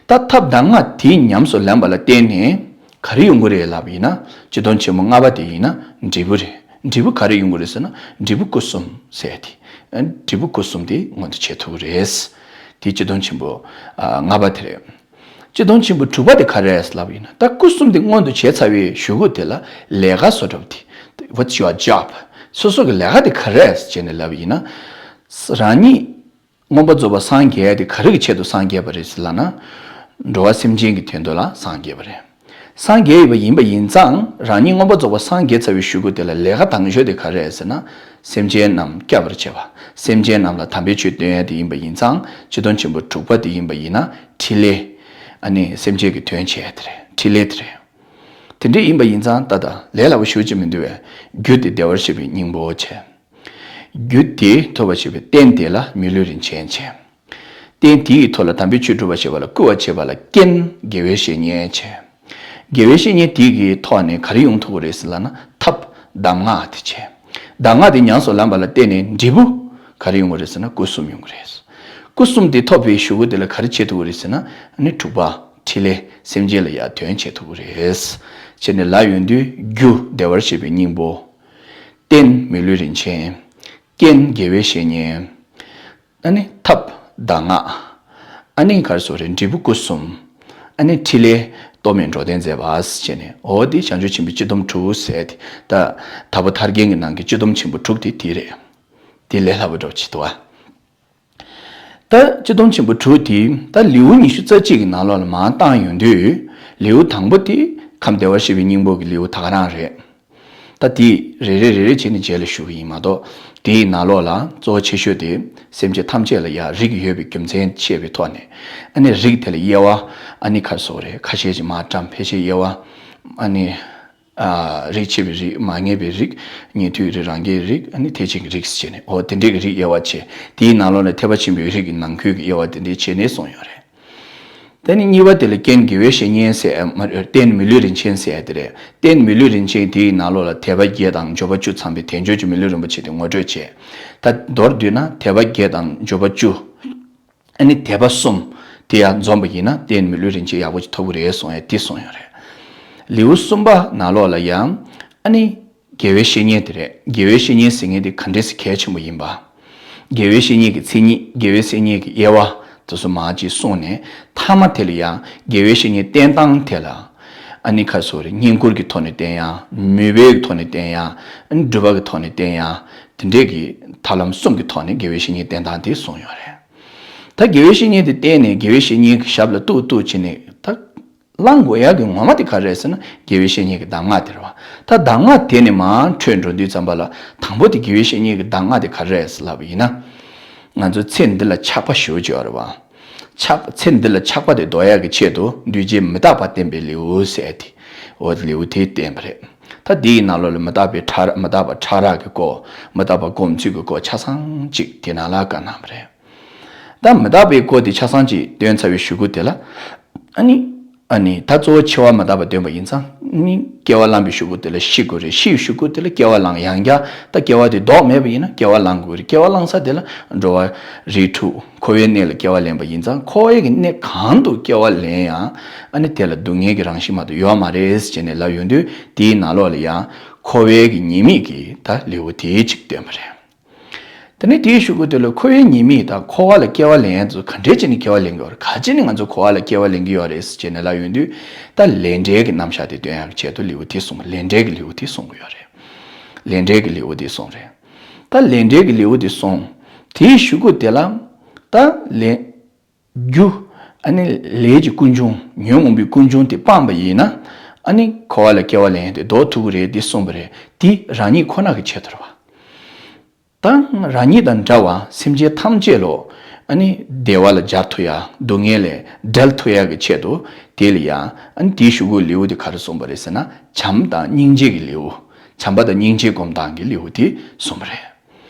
ད་ཐབས་གདམས་ངག་དེ་ཉམས་སུ་ལེན་པ་ལ་བརྟེན་ནས་ག་རེ་ཡོང་གི་རེད་ལབ་ཡིན་ན་སྤྱི་སྡོམ་ཆེན་པོ་ལྔ་པ་དེ་ཡིན་ན་འབྲས་བུ་རེད། འབྲས་བུ་ག་རེ་ཡོང་གི་རེད་ཟེར་ན་འབྲས་བུ་སྐུ་གསུམ་ཟེར་དེ། འབྲས་བུ་སྐུ་གསུམ་དེ་མངོན་དུ་བྱེད་ཐུབ་ཀྱི་རེད། དེ་སྤྱི་སྡོམ་ཆེན་པོ་ལྔ་པ་དེ་རེད། སྤྱི་སྡོམ་ཆེན་པོ་དྲུག་པ་དེ་ག་རེ་རེད་ལབ་ཡིན་ན། ད་སྐུ་གསུམ་དེ་མངོན་དུ་བྱས་ཚར་བའི་གཞུག་གུ་དེ་ལ་ལས་ཀ་བཟོ་གྲབས་དེ། What's your job? སོ་སོ་གི་ལས་ཀ་དེ་ག་རེ་རེད་ཅེས་ནས་ལབ་ཡིན་ན། རང་ཉིད་མངོན་པར་རྫོགས་པར་སངས་རྒྱས་དེ་ག་རེ་གི་ཆེད་དུ་སངས་རྒྱས་པ་རེད་ཟེར་ལབ་ན། འགྲོ་བ་སེམས་ཅན་གྱི་དོན་དུ་ལ་སངས་རྒྱས་པ་རེད། སངས་རྒྱས་ཡོད་པ་ཡིན་པ་ཡིན་ཙང་རང་ཉིད་མངོན་པར་རྫོགས་པར་སངས་རྒྱས་ཚར་བའི་གཞུག་གུ་དེ་ལ་ལས་ཀ་དང་ཤོས་དེ་ག་རེ་རེད་ཟེར་ན། སེམས་ཅན་རྣམས་སྐྱོབ་པར་བྱེད་པ། སེམས་ཅན་རྣམས་ལ་དམ་པའི་ཆོས་སྟོན་ཡ་དེ་ཡིན་པ་ཡིན་ཙང་སྤྱི་སྡོམ་ཆེན་པོ་དྲུག་པ་དེ་ཡིན་པ་ཡིན་ན་ཕྲིན་ལས། ཨ་ནི་སེམས་ཅན་གྱི་དོན་བྱེད་ཡ་དེ་རེད། ཕྲིན་ལས་དེ་རེད། དེ་འདྲ་ཡིན་པ་ཡིན་ཙང་ད་ལྟ་ལས་སླ་པོ་ཞེ་པོ་ཅིག་མི་འདུག་བས། རྒྱུ་དེ་བདེ་བར་གཤེགས་པའི་སྙིང་པོ་བྱས། རྒྱུ་དེ་ཐོབ་པར་བྱེད་པའི་རྟེན་དེ་ལ་མི་ལུས་རིན་ཆེན་བྱས། རྟེན་དེ་ཡི་ཐོག་ལ་དམ་པའི་ཆོས་སྒྲུབ་པར་བྱེད་པ་ལ་བསྐུལ་བར་བྱེད་པ་ལ་རྐྱེན་དགེ་བའི་བཤེས་གཉེན་བྱས། དགེ་བའི་བཤེས་གཉེན་དེ་གི་ཐོག་ནས་ག་རེ་ཡོང་ཐུབ་ཀྱི་རེད་ཟེར་ལབ་ན་ཐབས་གདམས་ངག་དེ་བྱས། གདམས་ངག་དེ་ཉམས་སུ་ལེན་པ་ལ་བརྟེན་ནས་འབྲས་བུ་ག་རེ་ཡོང་གི་རེད་ཟེར་ན་སྐུ་གསུམ་ཡོང་གི་རེད། སྐུ་གསུམ་དེ་ཐོབ་པའི་གཞུག་གུ་དེ་ལ་ག་རེ་བྱེད་ཐུབ་ཀྱི་རེད་ཟེར་ན་ཨ་ནི་དྲུག་པ་ཕྲིན་ལས་སེམས་ཅན་ལ་ཡར་དོན་བྱེད་ཐུབ་ཀྱི་རེད། བྱས་ནས་ལབ་ཡོང་དུས་རྒྱུ་བདེ་བར་གཤེགས་པའི་སྙིང་པོ། རྟེན་མི་ལུས་རིན་ཆེན། རྐྱེན་དགེ་བའི་བཤེས་གཉེན། ཨ་ནི་ཐབས་གདམས་ངག་ཨ་ནི་ག་རེ་ཟེར་རེད། འབྲས་བུ་སྐུ་གསུམ། ཨ་ནི་ཕྲིན་ལས་རྟོག་མེད་འགྲོ་དོན་མཛད་པ་ཟེར་བྱས་ནས། འོ་དེ་བྱང་ཆུབ་ཆེན་པོའི་སྤྱི་སྡོམ་དྲུག་ཟེར་དེ། ད་དྭགས་པོ་ཐར་རྒྱན་གྱི་ནང་གི་སྤྱི་སྡོམ་ཆེན་པོ་དྲུག་དེ་དེ་རེད། དེ་ལས་སླ་པོ་འགྲོ་བྱེད་དུ་བ། ད་སྤྱི་སྡོམ་ཆེན་པོ་དྲུག་དེ་ད་ལེའུ་ཉི་ཤུ་རྩ་གཅིག་གི་ནང་ལོགས་ལ་མར་བཏང་ཡོང་དུས། ལེའུ་དང་པོ་དེ་ཁམས་བདེ་བར་གཤེགས་པའི་སྙིང་པོ་གི་ལེའུ་ད་ག་རང་རེད། ད་དེ་རེ་རེ་རེ་རེ་བྱས་ནས་རྗེས་ལ་ཞུ་གི་ཡིན་མ་གཏོགས། དེའི་ནང་ལོགས་ལ་གཙོ་བོ་ཆེ་ཤོས་དེ་སེམས་ཅན་ཐམས་ཅད་ལ་ཡང་རིགས་ཡོད་པའི་རྒྱུ་མཚན་བཤད་པའི་ཐོག་ནས། ཨ་ནི་རིགས་དེ་ལ་དབྱེ་བ་ཨ་ནི་ག་རེ་ཟེར་རེད། ཁ་ཤས་ཀྱིས་མར་བཀྲམ། ཕལ་ཆེར་དབྱེ་བ་ཨ་ནི། ཨ། རིགས་ཕྱེ་བའི་རིགས། མ་ངེས་པའི་རིགས། ཉན་ཐོས་རིགས། རང་རྒྱལ་རིགས། ཨ་ནི་ཐེག་ཆེན་གྱི་རིགས་ཟེར་ནས། འོ་དེ་འདྲའི་གི་རིགས་དབྱེ་བ་ཕྱེ། དེའི་ནང་ལོགས་ནས་ཐེག་པ་ཆེན་པོའི་རིགས་ཀྱི་ནང་ཁུལ་གྱི་དབྱེ་བ་དེ་འདྲའི་ཕྱེ་ནས་གསུངས་ཡོད་རེད། དེ་ནི་གཉིས་པ་དེ་ལ་རྐྱེན་དགེ་བའི་བཤེས་གཉེན་ཟེར་ཡ་མ་རེད། རྟེན་མི་ལུས་རིན་ཆེན་ཟེར་ཡ་དེ་རེད། རྟེན་མི་ལུས་རིན་ཆེན་དེའི་ནང་ལོགས་ལ་དད་པ་བརྒྱད་དང་འབྱོར་པ་བཅུ་ཚང་བའི་དལ་འབྱོར་གྱི་མི་ལུས་རིན་པོ་ཆེ་དེ་ངོ་སྤྲོད་བྱས། ད་མདོར་བསྡུས་ན་དད་པ་བརྒྱད་དང་འབྱོར་པ་བཅུ། ཨ་ནི་དད་པ་གསུམ་དེ་ཡང་འཛོམས་པ་ཡིན་ན་རྟེན་མི་ལུས་རིན་ཆེན་ཡག་པོ་ཅིག་ཐོབ་ཀྱི་རེད་གསུངས་ཡ་དེ་གསུངས་ཡོད་རེད། ལེའུ་གསུམ་པ་ནང་ལོགས་ལ་ཡང་ཨ་ནི་དགེ་བའི་བཤེས་གཉེན་དེ་རེད། དགེ་བའི་བཤེས་གཉེན་ཟེར་མཁན་དེ་ག་འདྲས་སེ་གལ་ཆེན་པོ་ཡིན་པ། དགེ་བའི་བཤེས་གཉེན་གྱི་མཚན་ཉིད། དགེ་བའི་བཤེས་གཉེན་གྱི་དབྱེ་བ་དེ་ཚོ་མར་ཅིག་གསུངས་ནས། མཐའ་མ་དེ་ལ་ཡང་དགེ་བའི་བཤེས་གཉེན་བསྟེན་སྟངས་དེ་ལ་ཨ་ནི་ག་རེ་ཟེར་རེད། བསྙེན་བཀུར་གྱི་ཐོག་ནས་བསྟེན་ཡ། མོས་པའི་ཐོག་ནས་བསྟེན་ཡ། ཨ་ནི་སྒྲུབ་པ་གི་ཐོག་ནས་བསྟེན་ཡ། དེ་འདྲས་ཀྱི་ཐབས་ལམ་གསུམ་གྱི་ཐོག་ནས་དགེ་བའི་བཤེས་གཉེན་བསྟེན་སྟངས་དེ་གསུངས་ཡོད་རེད། ད་དགེ་བའི་བཤེས་གཉེན་དེ་བསྟེན་ནས་དགེ་བའི་བཤེས་གཉེན་གྱི་ཞབས་ལ་གཏུག་གཏུག་བྱས་ནས་ད་བླང་དགོས་ཡག་གི་ངོ་མ་དེ་ག་རེ་རེད་ཟེར་ན་དགེ་བའི་བཤེས་གཉེན་གྱི་གདམས་ངག་དེ་རེད་བ། ད་གདམས་ངག་དེ་ནས་མར་འཕྲོས་འགྲོ་དུས་ཙམ་པ་ལ་དང་པོ་དེ་དགེ་བའི་བཤེས་གཉེན་གྱི་གདམས་ངག་དེ་ག་རེ་རེད་ཟེར་ལབ་པ་ཡིན་ན། ང་ཚོ་ཚེ་འདི་ལ་ཆགས་པ་ཞེ་པོ་ཅིག་ཡོད་རེད་བ། ཆགས་པ། ཚེ་འདི་ལ་ཆགས་པ་དེ་ཟློག་ཡག་གི་ཆེད་དུ་འདུས་བྱས་མི་རྟག་པ་བསྟན་པའི་ལེའུ་ཟེར་དེ། འོ་ལེའུ་དེ་བསྟན་པ་རེད། ད་དེའི་ནང་ལོགས་ལ་མི་རྟག་པའི་ཕྲ་རགས། མི་རྟག་པ་ཕྲ་རགས་ཀྱི་སྐོར། མི་རྟག་པ་སྒོམ་ཚུལ་གྱི་སྐོར་ཆ་ཚང་ཅིག་དེ་ནང་ལ་བཀའ་གནང་བ་རེད། ད་མི་རྟག་པའི་སྐོར་དེ་ཆ་ཚང་ཅིག་བསྟན་ཚར་བའི་གཞུག་གུ་དེ་ལ་ཨ་ནི། ཨ་ནི་ད་གཙོ་བོ་འཆི་བ་མི་རྟག་པ་སྟོན་པ་ཡིན་ཙང་ནི་སྐྱེ་བ་བླངས་པའི་གཞུག་གུ་དེ་ལ་ཤི་དགོས་རེད། ཤི་བའི་གཞུག་གུ་དེ་ལ་སྐྱེ་བ་བླངས། ཡང་བསྐྱར་ད་སྐྱེ་བ་དེ་ལྡོག་མེད་པ་ཡིན་ན་སྐྱེ་བ་བླངས་དགོས་རེད། སྐྱེ་བ་བླངས་ས་དེ་ལ་འགྲོ་བ་རིགས་དྲུག་འཁོར་བའི་གནས་ལ་སྐྱེ་བ་ལེན་པ་ཡིན་ཙང་འཁོར་བའི་གི་གནས་གང་དུ་སྐྱེ་བ་ལེན་ཡང་ཨ་ནི་དེ་ལ་སྡུག་བསྔལ་གྱི་རང་བཞིན་མ་གཏོགས་ཡོད་མ་རེད་ཟེར་ནས་ལབ་ཡོང་དུས། དེའི་ནང་ལོགས་ལ་ཡང་འཁོར་བའི་གི་ཉེས་དམིགས་ཀྱི་ད་ལེའུ་དེ་གཅིག་བསྟན་པ་རེད། དེ་ནས་དེའི་གཞུག་གུ་དེ་ལ་འཁོར་བའི་ཉེས་དམིགས་དང་འཁོར་བ་ལ་སྐྱེ་བ་ལེན་ཡ་ཚོ་ག་འདྲས་བྱས་ནས་སྐྱེ་བ་ལེན་གྱི་ཡོད་རེད། ག་ཅི་ནས་ང་ཚོ་འཁོར་བ་ལ་སྐྱེ་བ་ལེན་གྱི་ཡོད་རེད་ཟེར་བྱས་ནས་ལབ་ཡོང་དུས། ད་ལས་འབྲས་ཀྱི་རྣམ་གཞག་དེ་སྟོན་ཡག་གི་ཆེད་དུ་ལེའུ་དེ་གསུངས། ལས་འབྲས་ཀྱི་ལེའུ་དེ་གསུང་གི་ཡོད་རེད། ལས་འབྲས་ཀྱི་ལེའུ་དེ་གསུངས་རེད། ད་ལས་འབྲས་ཀྱི་ལེའུ་དེ་གསུངས། དེའི་གཞུག་གུ་དེ་ལ་ད་ལས། རྒྱུ། ཨ་ནི་ལས་ཀྱི་ཀུན་འབྱུང་། ཉོན་མོངས་པའི་ཀུན་འབྱུང་དེ་སྤངས་པ་ཡིན་ན། ཨ་ནི་འཁོར་བ་ལ་སྐྱེ་བ་ལེན་ཡ་དེ་ལྡོག་ཐུབ་ཀྱི་རེད་དེ་གསུངས་པ་རེད། དེ་རང་ཉིད་ཁོ་ན་གི་ཆེད་དུ་རེད་བ། ད་རང་ཉིད་དང་འདྲ་བ་སེམས་ཅན་ཐམས་ཅད་ལོ། ཨ་ནི་བདེ་བ་ལ་སྦྱར་ཐུབ་ཡ། སྡུག་བསྔལ་ལས་བསྒྲལ་ཐུབ་ཡ་གི་ཆེད་དུ། དེ་ལ་ཡང་ཨ་ནི་དེའི་གཞུག་གུ་ལེའུ་དེ་ག་རེ་གསུངས་པ་རེད་ཟེར་ན། བྱམས་དང་སྙིང་རྗེ་གི་ལེའུ། བྱམས་པ་དང་སྙིང་རྗེ་སྒོམ་སྟངས་ཀྱི་ལེའུ་དེ་གསུངས་པ་རེད།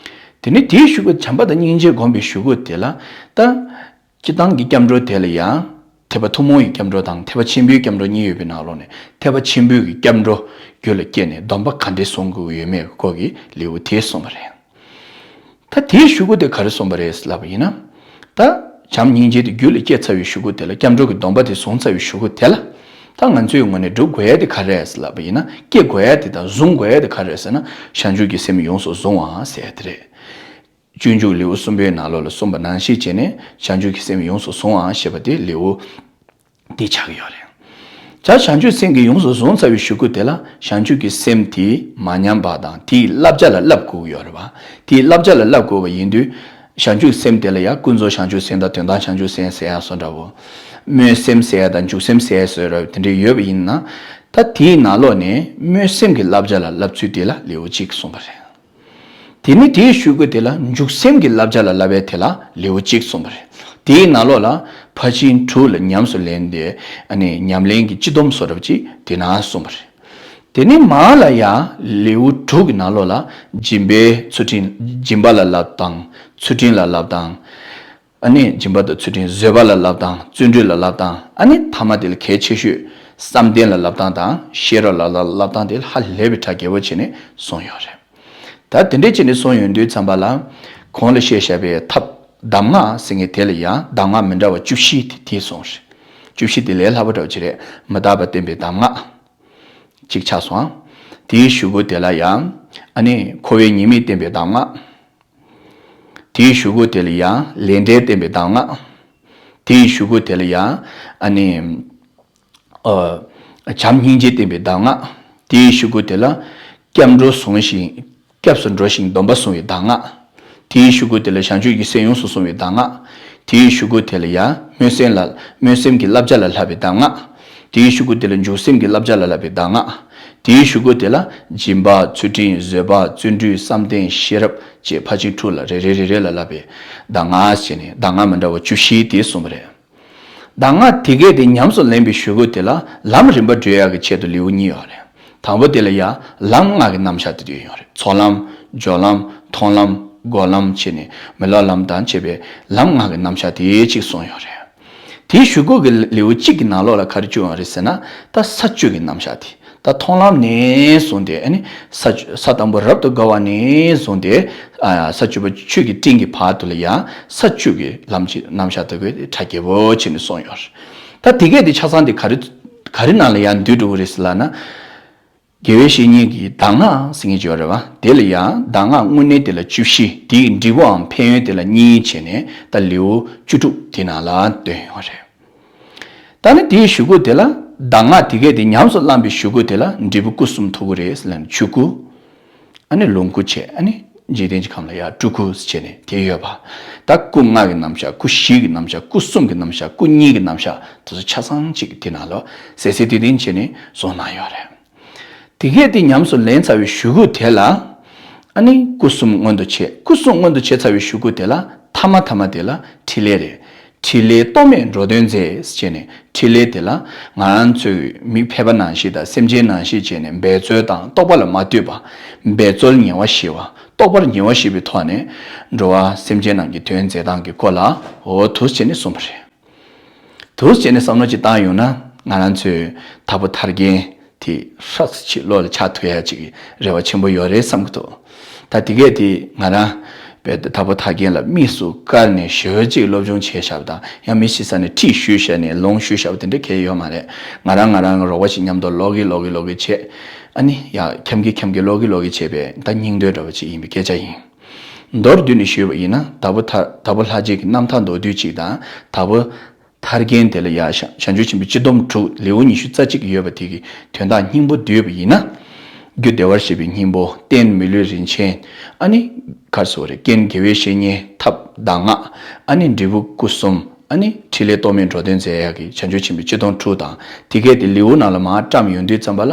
དེ་ནས་དེའི་གཞུག་གུ་བྱམས་པ་དང་སྙིང་རྗེ་སྒོམ་པའི་གཞུག་གུ་དེ་ལ་ད། སྤྱིར་བཏང་གི་སྐྱབས་འགྲོ་དེ་ལ་ཡང་ཐེག་པ་ཐུན་མོང་གི་སྐྱབས་འགྲོ་དང་ཐེག་པ་ཆེན་པོའི་སྐྱབས་འགྲོ་གཉིས་ཡོད་པའི་ནང་ལོགས་ནས་ཐེག་པ་ཆེན་པོའི་གི་སྐྱབས་འགྲོ་རྒྱུད་ལ་སྐྱེས་ནས་སྡོམ་པ་ག་འདྲས་སྲུང་དགོས་ཡོད་མེད་ཀྱི་སྐོར་གྱི་ལེའུ་དེ་གསུངས་པ་རེད། ད་དེའི་གཞུག་གུ་དེ་ག་རེ་གསུངས་པ་རེད་ལབ་པ་ཡིན་ན། ད་བྱམས་སྙིང་རྗེ་དེ་རྒྱུད་ལ་སྐྱེས་ཚར་བའི་གཞུག་གུ་དེ་ལ་སྐྱབས་འགྲོ་གི་སྡོམ་པ་དེ་བཟུང་ཚར་བའི་གཞུག་གུ་དེ་ལ། ད་ང་ཚོའི་ངོས་ནས་སྒྲུབ་དགོས་ཡ་དེ་ག་རེ་རེད་ལབ་པ་ཡིན་ན། སྐྱེ་དགོས་ཡ་དེ་དང་བཟུང་དགོས་ཡ་དེ་ག་རེ་རེད་ཟེར་ན། བྱང་ཆུབ་ཀྱི་སེམས་ཡོངས་སུ་བཟུང་བ་ཟེར་ཡ་དེ་རེད། སྤྱོད་འཇུག་ལེའུ་གསུམ་པའི་ནང་ལོགས་ལ་གསུངས་པ་ནང་བཞིན་བྱས་ནས་བྱང་ཆུབ་ཀྱི་སེམས་ཡོངས་སུ་བཟུང་བ་ཞེས་པ་དེ་ལེའུ་འདི་ཆགས་ཀྱི་ཡོད་རེད། བྱ་བྱང་ཆུབ་སེམས་ཀྱིས་ཡོངས་སུ་བཟུང་ཚར་བའི་གཞུག་གུ་དེ་ལ་བྱང་ཆུབ་ཀྱི་སེམས་དེ་མ་ཉམས་པ་དང་དེའི་བསླབ་བྱ་ལ་བསླབ་དགོས་ཀྱི་ཡོད་རེད་བ། དེའི་བསླབ་བྱ་ལ་བསླབ་དགོས་པ་ཡིན་དུས། བྱང་ཆུབ་སེམས་དེ་ལ་ཡང་ཀུན་རྫོབ་བྱང་ཆུབ་སེམས་དང་དོན་དམ་བྱང་ཆུབ་སེམས་ཟེར་ཡ་བཟོ་འདྲ་བོ། སྨོན་སེམས་ཟེར་ཡ་དང་འཇུག་སེམས་ཟེར་ཡ་བཟོ་འདྲ་བོ་དེ་འདྲ་ཡོད་པ་ཡིན་ན། ད་དེའི་ནང་ལོགས་ནས་སྨོན་སེམས་ཀྱི་བསླབ་བྱ་ལ་བསླབ་ཚུལ་དེ་ལ་ལེའུ་གཅིག་གསུངས་པ་རེད། དེ་ནས་དེའི་གཞུག་གུ་དེ་ལ་འཇུག་སེམས་ཀྱི་བསླབ་བྱ་ལ་བསླབ་པའི་དེ་ལ་ལེའུ་གཅིག་གསུངས་པ་རེད། དེའི་ནང་ལོགས་ལ་ཕར་ཕྱིན་དྲུག་ལ་ཉམས་སུ་ལེན་ཏེ་ཨ་ནི་ཉམས་ལེན་གྱི་སྤྱི་སྡོམ་བཟོ་འདྲ་བོ་ཅིག་དེ་ན་གསུངས་པ་རེད། དེ་ནས་མར་ལ་ཡང་ལེའུ་དྲུག་གི་ནང་ལོགས་ལ་སྦྱིན་པའི་ཚུལ་ཁྲིམས། སྦྱིན་པ་ལ་བསླབ་སྟངས། ཚུལ་ཁྲིམས་ལ་བསླབ་སྟངས། ཨ་ནི་སྦྱིན་པ་དང་ཚུལ་ཁྲིམས། བཟོད་པ་ལ་བསླབ་སྟངས། བརྩོན་འགྲུས་ལ་བསླབ་སྟངས། ཨ་ནི་ཐ་མ་དེ་ལ་གལ་ཆེ་ཤོས་བསམ་གཏན་ལ་བསླབ་སྟངས་དང་ཤེས་རབ་ལ་བསླབ་སྟངས་དེ་ཧ་ལས་པའི་གྲ་རྒྱས་པོ་བྱས་ནས་གསུངས་ཡོད་རེད། ད་དེ་འདྲས་བྱས་ནས་གསུངས་ཡོང་དུས་ཙམ་པ་ལ། གོང་ལ་བཤད་བཞག་པའི་ཐབས་གདམས་ངག་ཟེར་མཁན་དེ་ལ་ཡང་གདམས་ངག་མི་འདྲ་བ་བཅུ་བཞི་དེ་དེ་གསུངས་རེད། བཅུ་བཞི་དེ་ལས་སླ་པོ་འདྲ་བོ་ཅིག་རེད། མི་རྟག་པ་བསྟན་པའི་གདམས་ངག་གཅིག་ཆགས་སོང་། དེའི་གཞུག་གུ་དེ་ལ་ཡང་ཨ་ནི་འཁོར་བའི་ཉེས་དམིགས་བསྟན་པའི་གདམས་ངག་དེའི་གཞུག་གུ་དེ་ལ་ཡང་ལས་འབྲས་བསྟན་པའི་གདམས་ངག་དེའི་གཞུག་གུ་དེ་ལ་ཡང་ཨ་ནི། ཨ། བྱམས་སྙིང་རྗེ་བསྟན་པའི་གདམས་ངག་དེའི་གཞུག་གུ་དེ་ལ་སྐྱབས་འགྲོ་བཟུང་ཞིང་། སྐྱབས་སུ་འགྲོ་ཞིང་སྡོམ་པ་བཟུང་བའི་གདམས་ངག་དེའི་གཞུག་གུ་དེ་ལ་བྱང་ཆུབ་ཀྱི་སེམས་ཡོངས་སུ་བཟུང་བའི་གདམས་ངག་དེའི་གཞུག་གུ་དེ་ལ་ཡང་སྨོན་སེམས་ལ། སྨོན་སེམས་ཀྱི་བསླབ་བྱ་ལ་བསླབ་པའི་གདམས་ངག་དེའི་གཞུག་གུ་དེ་ལ་འཇུག་སེམས་ཀྱི་བསླབ་བྱ་ལ་བསླབ་པའི་གདམས་ངག་དེའི་གཞུག་གུ་དེ་ལ་སྦྱིན་པ། ཚུལ་ཁྲིམས། བཟོད་པ། བརྩོན་འགྲུས། བསམ་གཏན། ཤེས་རབ་ཅེས་ཕར་ཕྱིན་དྲུག་ལ་རེ་རེ་རེ་རེ་ལ་བསླབ་པའི་གདམས་ངག་བྱས་ནས་གདམས་ངག་མི་འདྲ་བ་བཅུ་བཞི་དེ་གསུངས་པ་རེད། གདམས་ངག་དེ་གས་དེ་ཉམས་སུ་ལེན་པའི་གཞུག་གུ་དེ་ལ་ལམ་རིམ་པ་བགྲོད་ཡག་གི་ཆེད་དུ་ལེའུ་གཉིས་ཡོད་རེད། དང་པོ་དེ་ལ་ཡང་ལམ་ལྔ་གི་རྣམ་གཞག་དེ་ཡོད་རེད། ཚོགས་ལམ། སྦྱོར་ལམ། མཐོང་ལམ། སྒོམ་ལམ་བྱས་ནས་མི་སློབ་ལམ་དང་བཅས་པའི་ལམ་ལྔ་གི་རྣམ་གཞག་དེ་གཅིག་གསུངས་ཡོད་རེད། དེའི་གཞུག་གུ་གི་ལེའུ་གཅིག་གི་ནང་ལོགས་ལ་ག་རེ་བཅུག་ཡོད་རེད་ཟེར་ན། ད་ས་བཅུ་གི་རྣམ་གཞག་དེ། ད་མཐོང་ལམ་ནས་བཟུང་སྟེ་ཨ་ནི་ས་བཅུ། ས་དང་པོ་རབ་ཏུ་དགའ་བ་ནས་བཟུང་སྟེ། ཨ། ས་བཅུ་པ་ཆོས་ཀྱི་སྤྲིན་གྱི་བར་དུ་ལ་ཡང་ས་བཅུ་གི་ལམ་གྱི་རྣམ་གཞག་དེ་གའི་གྲ་རྒྱས་པོ་བྱས་ནས་གསུངས་ཡོད་རེད། ད་དེ་གས་དེ་ཆ་ཚང་དེ་ག་རེ། ག་རེ་ནང་ལ་ཡང་འདུས་འགྲོ་གི་རེད་ཟེར་ལབ་ན། དགེ་བའི་བཤེས་གཉེན་གྱི་གདམས་ངག་ཟེར་མཁན་ཅིག་ཡོད་རེད་བ། དེ་ལ་ཡང་གདམས་ངག་དངོས་གནས་དེ་ལ་བཅུ་བཞི། དེའི་འབྲས་བུའམ་ཕན་ཡོན་དེ་ལ་གཉིས་བྱས་ནས་ད་ལེའུ་བཅུ་དྲུག་དེ་ནང་ལ་བཏོན་ཡོད་རེད། ད་ནི་དེའི་གཞུག་གུ་དེ་ལ། གདམས་ངག་དེ་གས་དེ་ཉམས་སུ་བླངས་པའི་གཞུག་གུ་དེ་ལ་འབྲས་བུ་སྐུ་གསུམ་ཐོབ་ཀྱི་རེད་ཟེར་ལབ་ནས། ཆོས་སྐུ། ཨ་ནི་ལོངས་སྐུ་བྱས། ཨ་ནི་འཇིག་རྟེན་གྱི་ཁམས་ལ་ཡང་སྤྲུལ་སྐུ་ཟེར་བྱས་ནས་དེ་ཡོད་པ། ད་སྐུ་ལྔ་གི་རྣམ་གཞག་སྐུ་བཞི་གི་རྣམ་གཞག་སྐུ་གསུམ་གྱི་རྣམ་གཞག་སྐུ་གཉིས་ཀྱི་རྣམ་གཞག་དེ་ཚོ་ཆ་ཚང་གཅིག་དེ་ནང་ལ་གསལ་གསལ་ཏིང་ཏིང་བྱས་ནས་གསུངས་གནང་ཡོད་རེད། དེ་གས་དེ་ཉམས་སུ་ལེན་ཚར་བའི་གཞུག་གུ་དེ་ལ། ཨ་ནི་སྐུ་གསུམ་མངོན་དུ་བྱས། སྐུ་གསུམ་མངོན་དུ་བྱས་ཚར་བའི་གཞུག་གུ་དེ་ལ་ཐ་མ་ཐ་མ་དེ་ལ་ཕྲིན་ལས་རེད། ཕྲིན་ལས་རྟོག་མེད་འགྲོ་དོན་མཛད་ཟེར་བྱས་ནས། ཕྲིན་ལས་དེ་ལ་ང་རང་ཚོའི་མི་ཕལ་པ་ནང་བཞིན་དང་སེམས་ཅན་ནང་བཞིན་བྱས་ནས་འབད་རྩོལ་དང་རྟོག་པ་ལ་མ་ལྟོས་པ། འབད་རྩོལ་ཉེ་བར་ཞི་བ། རྟོག་པར་ཉེ་བར་ཞི་བའི་ཐོག་ནས་འགྲོ་བ་སེམས་ཅན་རྣམས་ཀྱི་དོན་མཛད་སྟངས་ཀྱི་སྐོར་ལ་འོ་དེ་འདྲས་བྱས་ནས་གསུངས་པ་རེད། དེ་འདྲས་བྱས་ནས་བསམ་བློ་ཅིག་བཏང་ཡོང་ན། ང་རང་ཚོའི་དྭགས་པོ་ཐར་རྒྱན་དེ་ཧྲག་ཅིག་བློ་ལ་འཆར་ཐུབ་ཡ་ཅིག་རེ་བ་ཆེན་པོ་ཡོད་རེད་བསམ་གྱི་འདུག་ད་དེ་གས་དེ་ང་རང་དཔེ་དྭགས་པོ་ཐར་རྒྱན་ལ་དམིགས་སུ་བཀར་ནས་ཞེ་པོ་ཅིག་སློབ་སྦྱོང་བྱས་བཞག་པ་དང་། ཡང་མི་ཤི་ས་ནས་ཁྲིད་ཞུས་བཞག་ནས་ལུང་ཞུས་བཞག་པ་དེ་འདྲ་གང་ཡང་ཡོད་མ་རེད། ང་རང་ང་རང་གི་རོགས་པ་ཞིག་མཉམ་དུ་ལོག་གི་ལོག་གི་ལོག་གི་བྱས། ཨ་ནི་ཡང་འཁྱམ་གི་འཁྱམ་གི་ལོག་གི་ལོག་གི་བྱས་པའི་ད་སྙིང་དོན་འདྲ་བོ་ཅིག་ཡིན་པའི་སྐད་ཆ་ཡིན། མདོར་བསྡུས་ནས་ཞུས་པ་ཡིན་ན། དྭགས་པོ་ཐར། དྭགས་པོ་ལྷ་རྗེ་གི་རྣམ་ཐར་མདོར་བསྡུས་ཅིག་དང་། དྭགས་པོ་ཐར་རྒྱན་དེ་ལ་ཡང་བྱང་བྱང་ཆུབ་ཆེན་པོའི་སྤྱི་སྡོམ་དྲུག་ལེའུ་ཉི་ཤུ་རྩ་གཅིག་ཡོད་པ་དེ་གི་དོན་དག་སྙིང་པོ་བསྡུས་པ་ཡིན་ན། རྒྱུ་བདེ་བར་གཤེགས་པའི་སྙིང་པོ། རྟེན་མི་ལུས་རིན་ཆེན། ཨ་ནི་ག་རེ་ཟེར་དགོས་རེད། རྐྱེན་དགེ་བའི་བཤེས་གཉེན། ཐབས་གདམས་ངག་ཨ་ནི་འབྲས་བུ་སྐུ་གསུམ། ཨ་ནི་ཕྲིན་ལས་རྟོག་མེད་འགྲོ་དོན་མཛད་ཡག་གི་བྱང་ཆུབ་ཆེན་པོའི་སྤྱི་སྡོམ་དྲུག་དང་། དེ་གས་དེ་ལེའུ་ནང་ལ་མར་བཀྲམ་ཡོང་དུས་ཙམ་པ་ལ།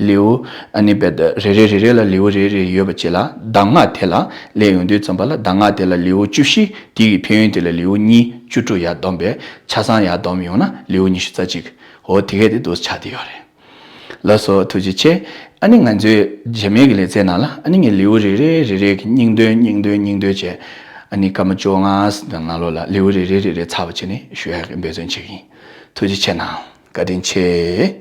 ལེའུ་ཨ་ནི་དཔེ་དེ་རེ་རེ་རེ་རེ་ལ་ལེའུ་རེ་རེ་ཡོད་པ་ཅིག་ལ། གདམས་ངག་དེ་ལ་སླེབས་ཡོང་དུས་ཙམ་པ་ལ། གདམས་ངག་དེ་ལ་ལེའུ་བཅུ་བཞི། དེ་གི་ཕན་ཡོན་དེ་ལ་ལེའུ་གཉིས། བཅུ་དྲུག་ཡར་བསྡོམས་པས་ཆ་ཚང་ཡར་བསྡོམས་ཡོང་ན་ལེའུ་ཉི་ཤུ་རྩ་གཅིག་འོ་དེ་གས་དེ་འདུག་ཆགས་བསྡད་ཡོད་རེད། ལགས་སོ། ཐུགས་རྗེ་ཆེ། ཨ་ནི་ང་ཚོའི་རྗེས་མའི་གི་ལེ་ཚན་ནང་ལ། ཨ་ནི་ངས་ལེའུ་རེ་རེ་རེ་རེ་གི་སྙིང་དོན་སྙིང་དོན་སྙིང་དོན་བྱས། ཨ་ནི་སྐར་མ་བཅོ་ལྔ་ཙམ་ནང་ལོགས་ལ་ལེའུ་རེ་རེ་རེ་རེ་ཚར་བ་བྱས་ནས་ཞུ་ཡག་གི་འབད་བརྩོན་བྱེད་ཀྱི་ཡིན། ཐུགས་རྗེ་ཆེ་གནང་། བཀའ་དྲིན་ཆེ།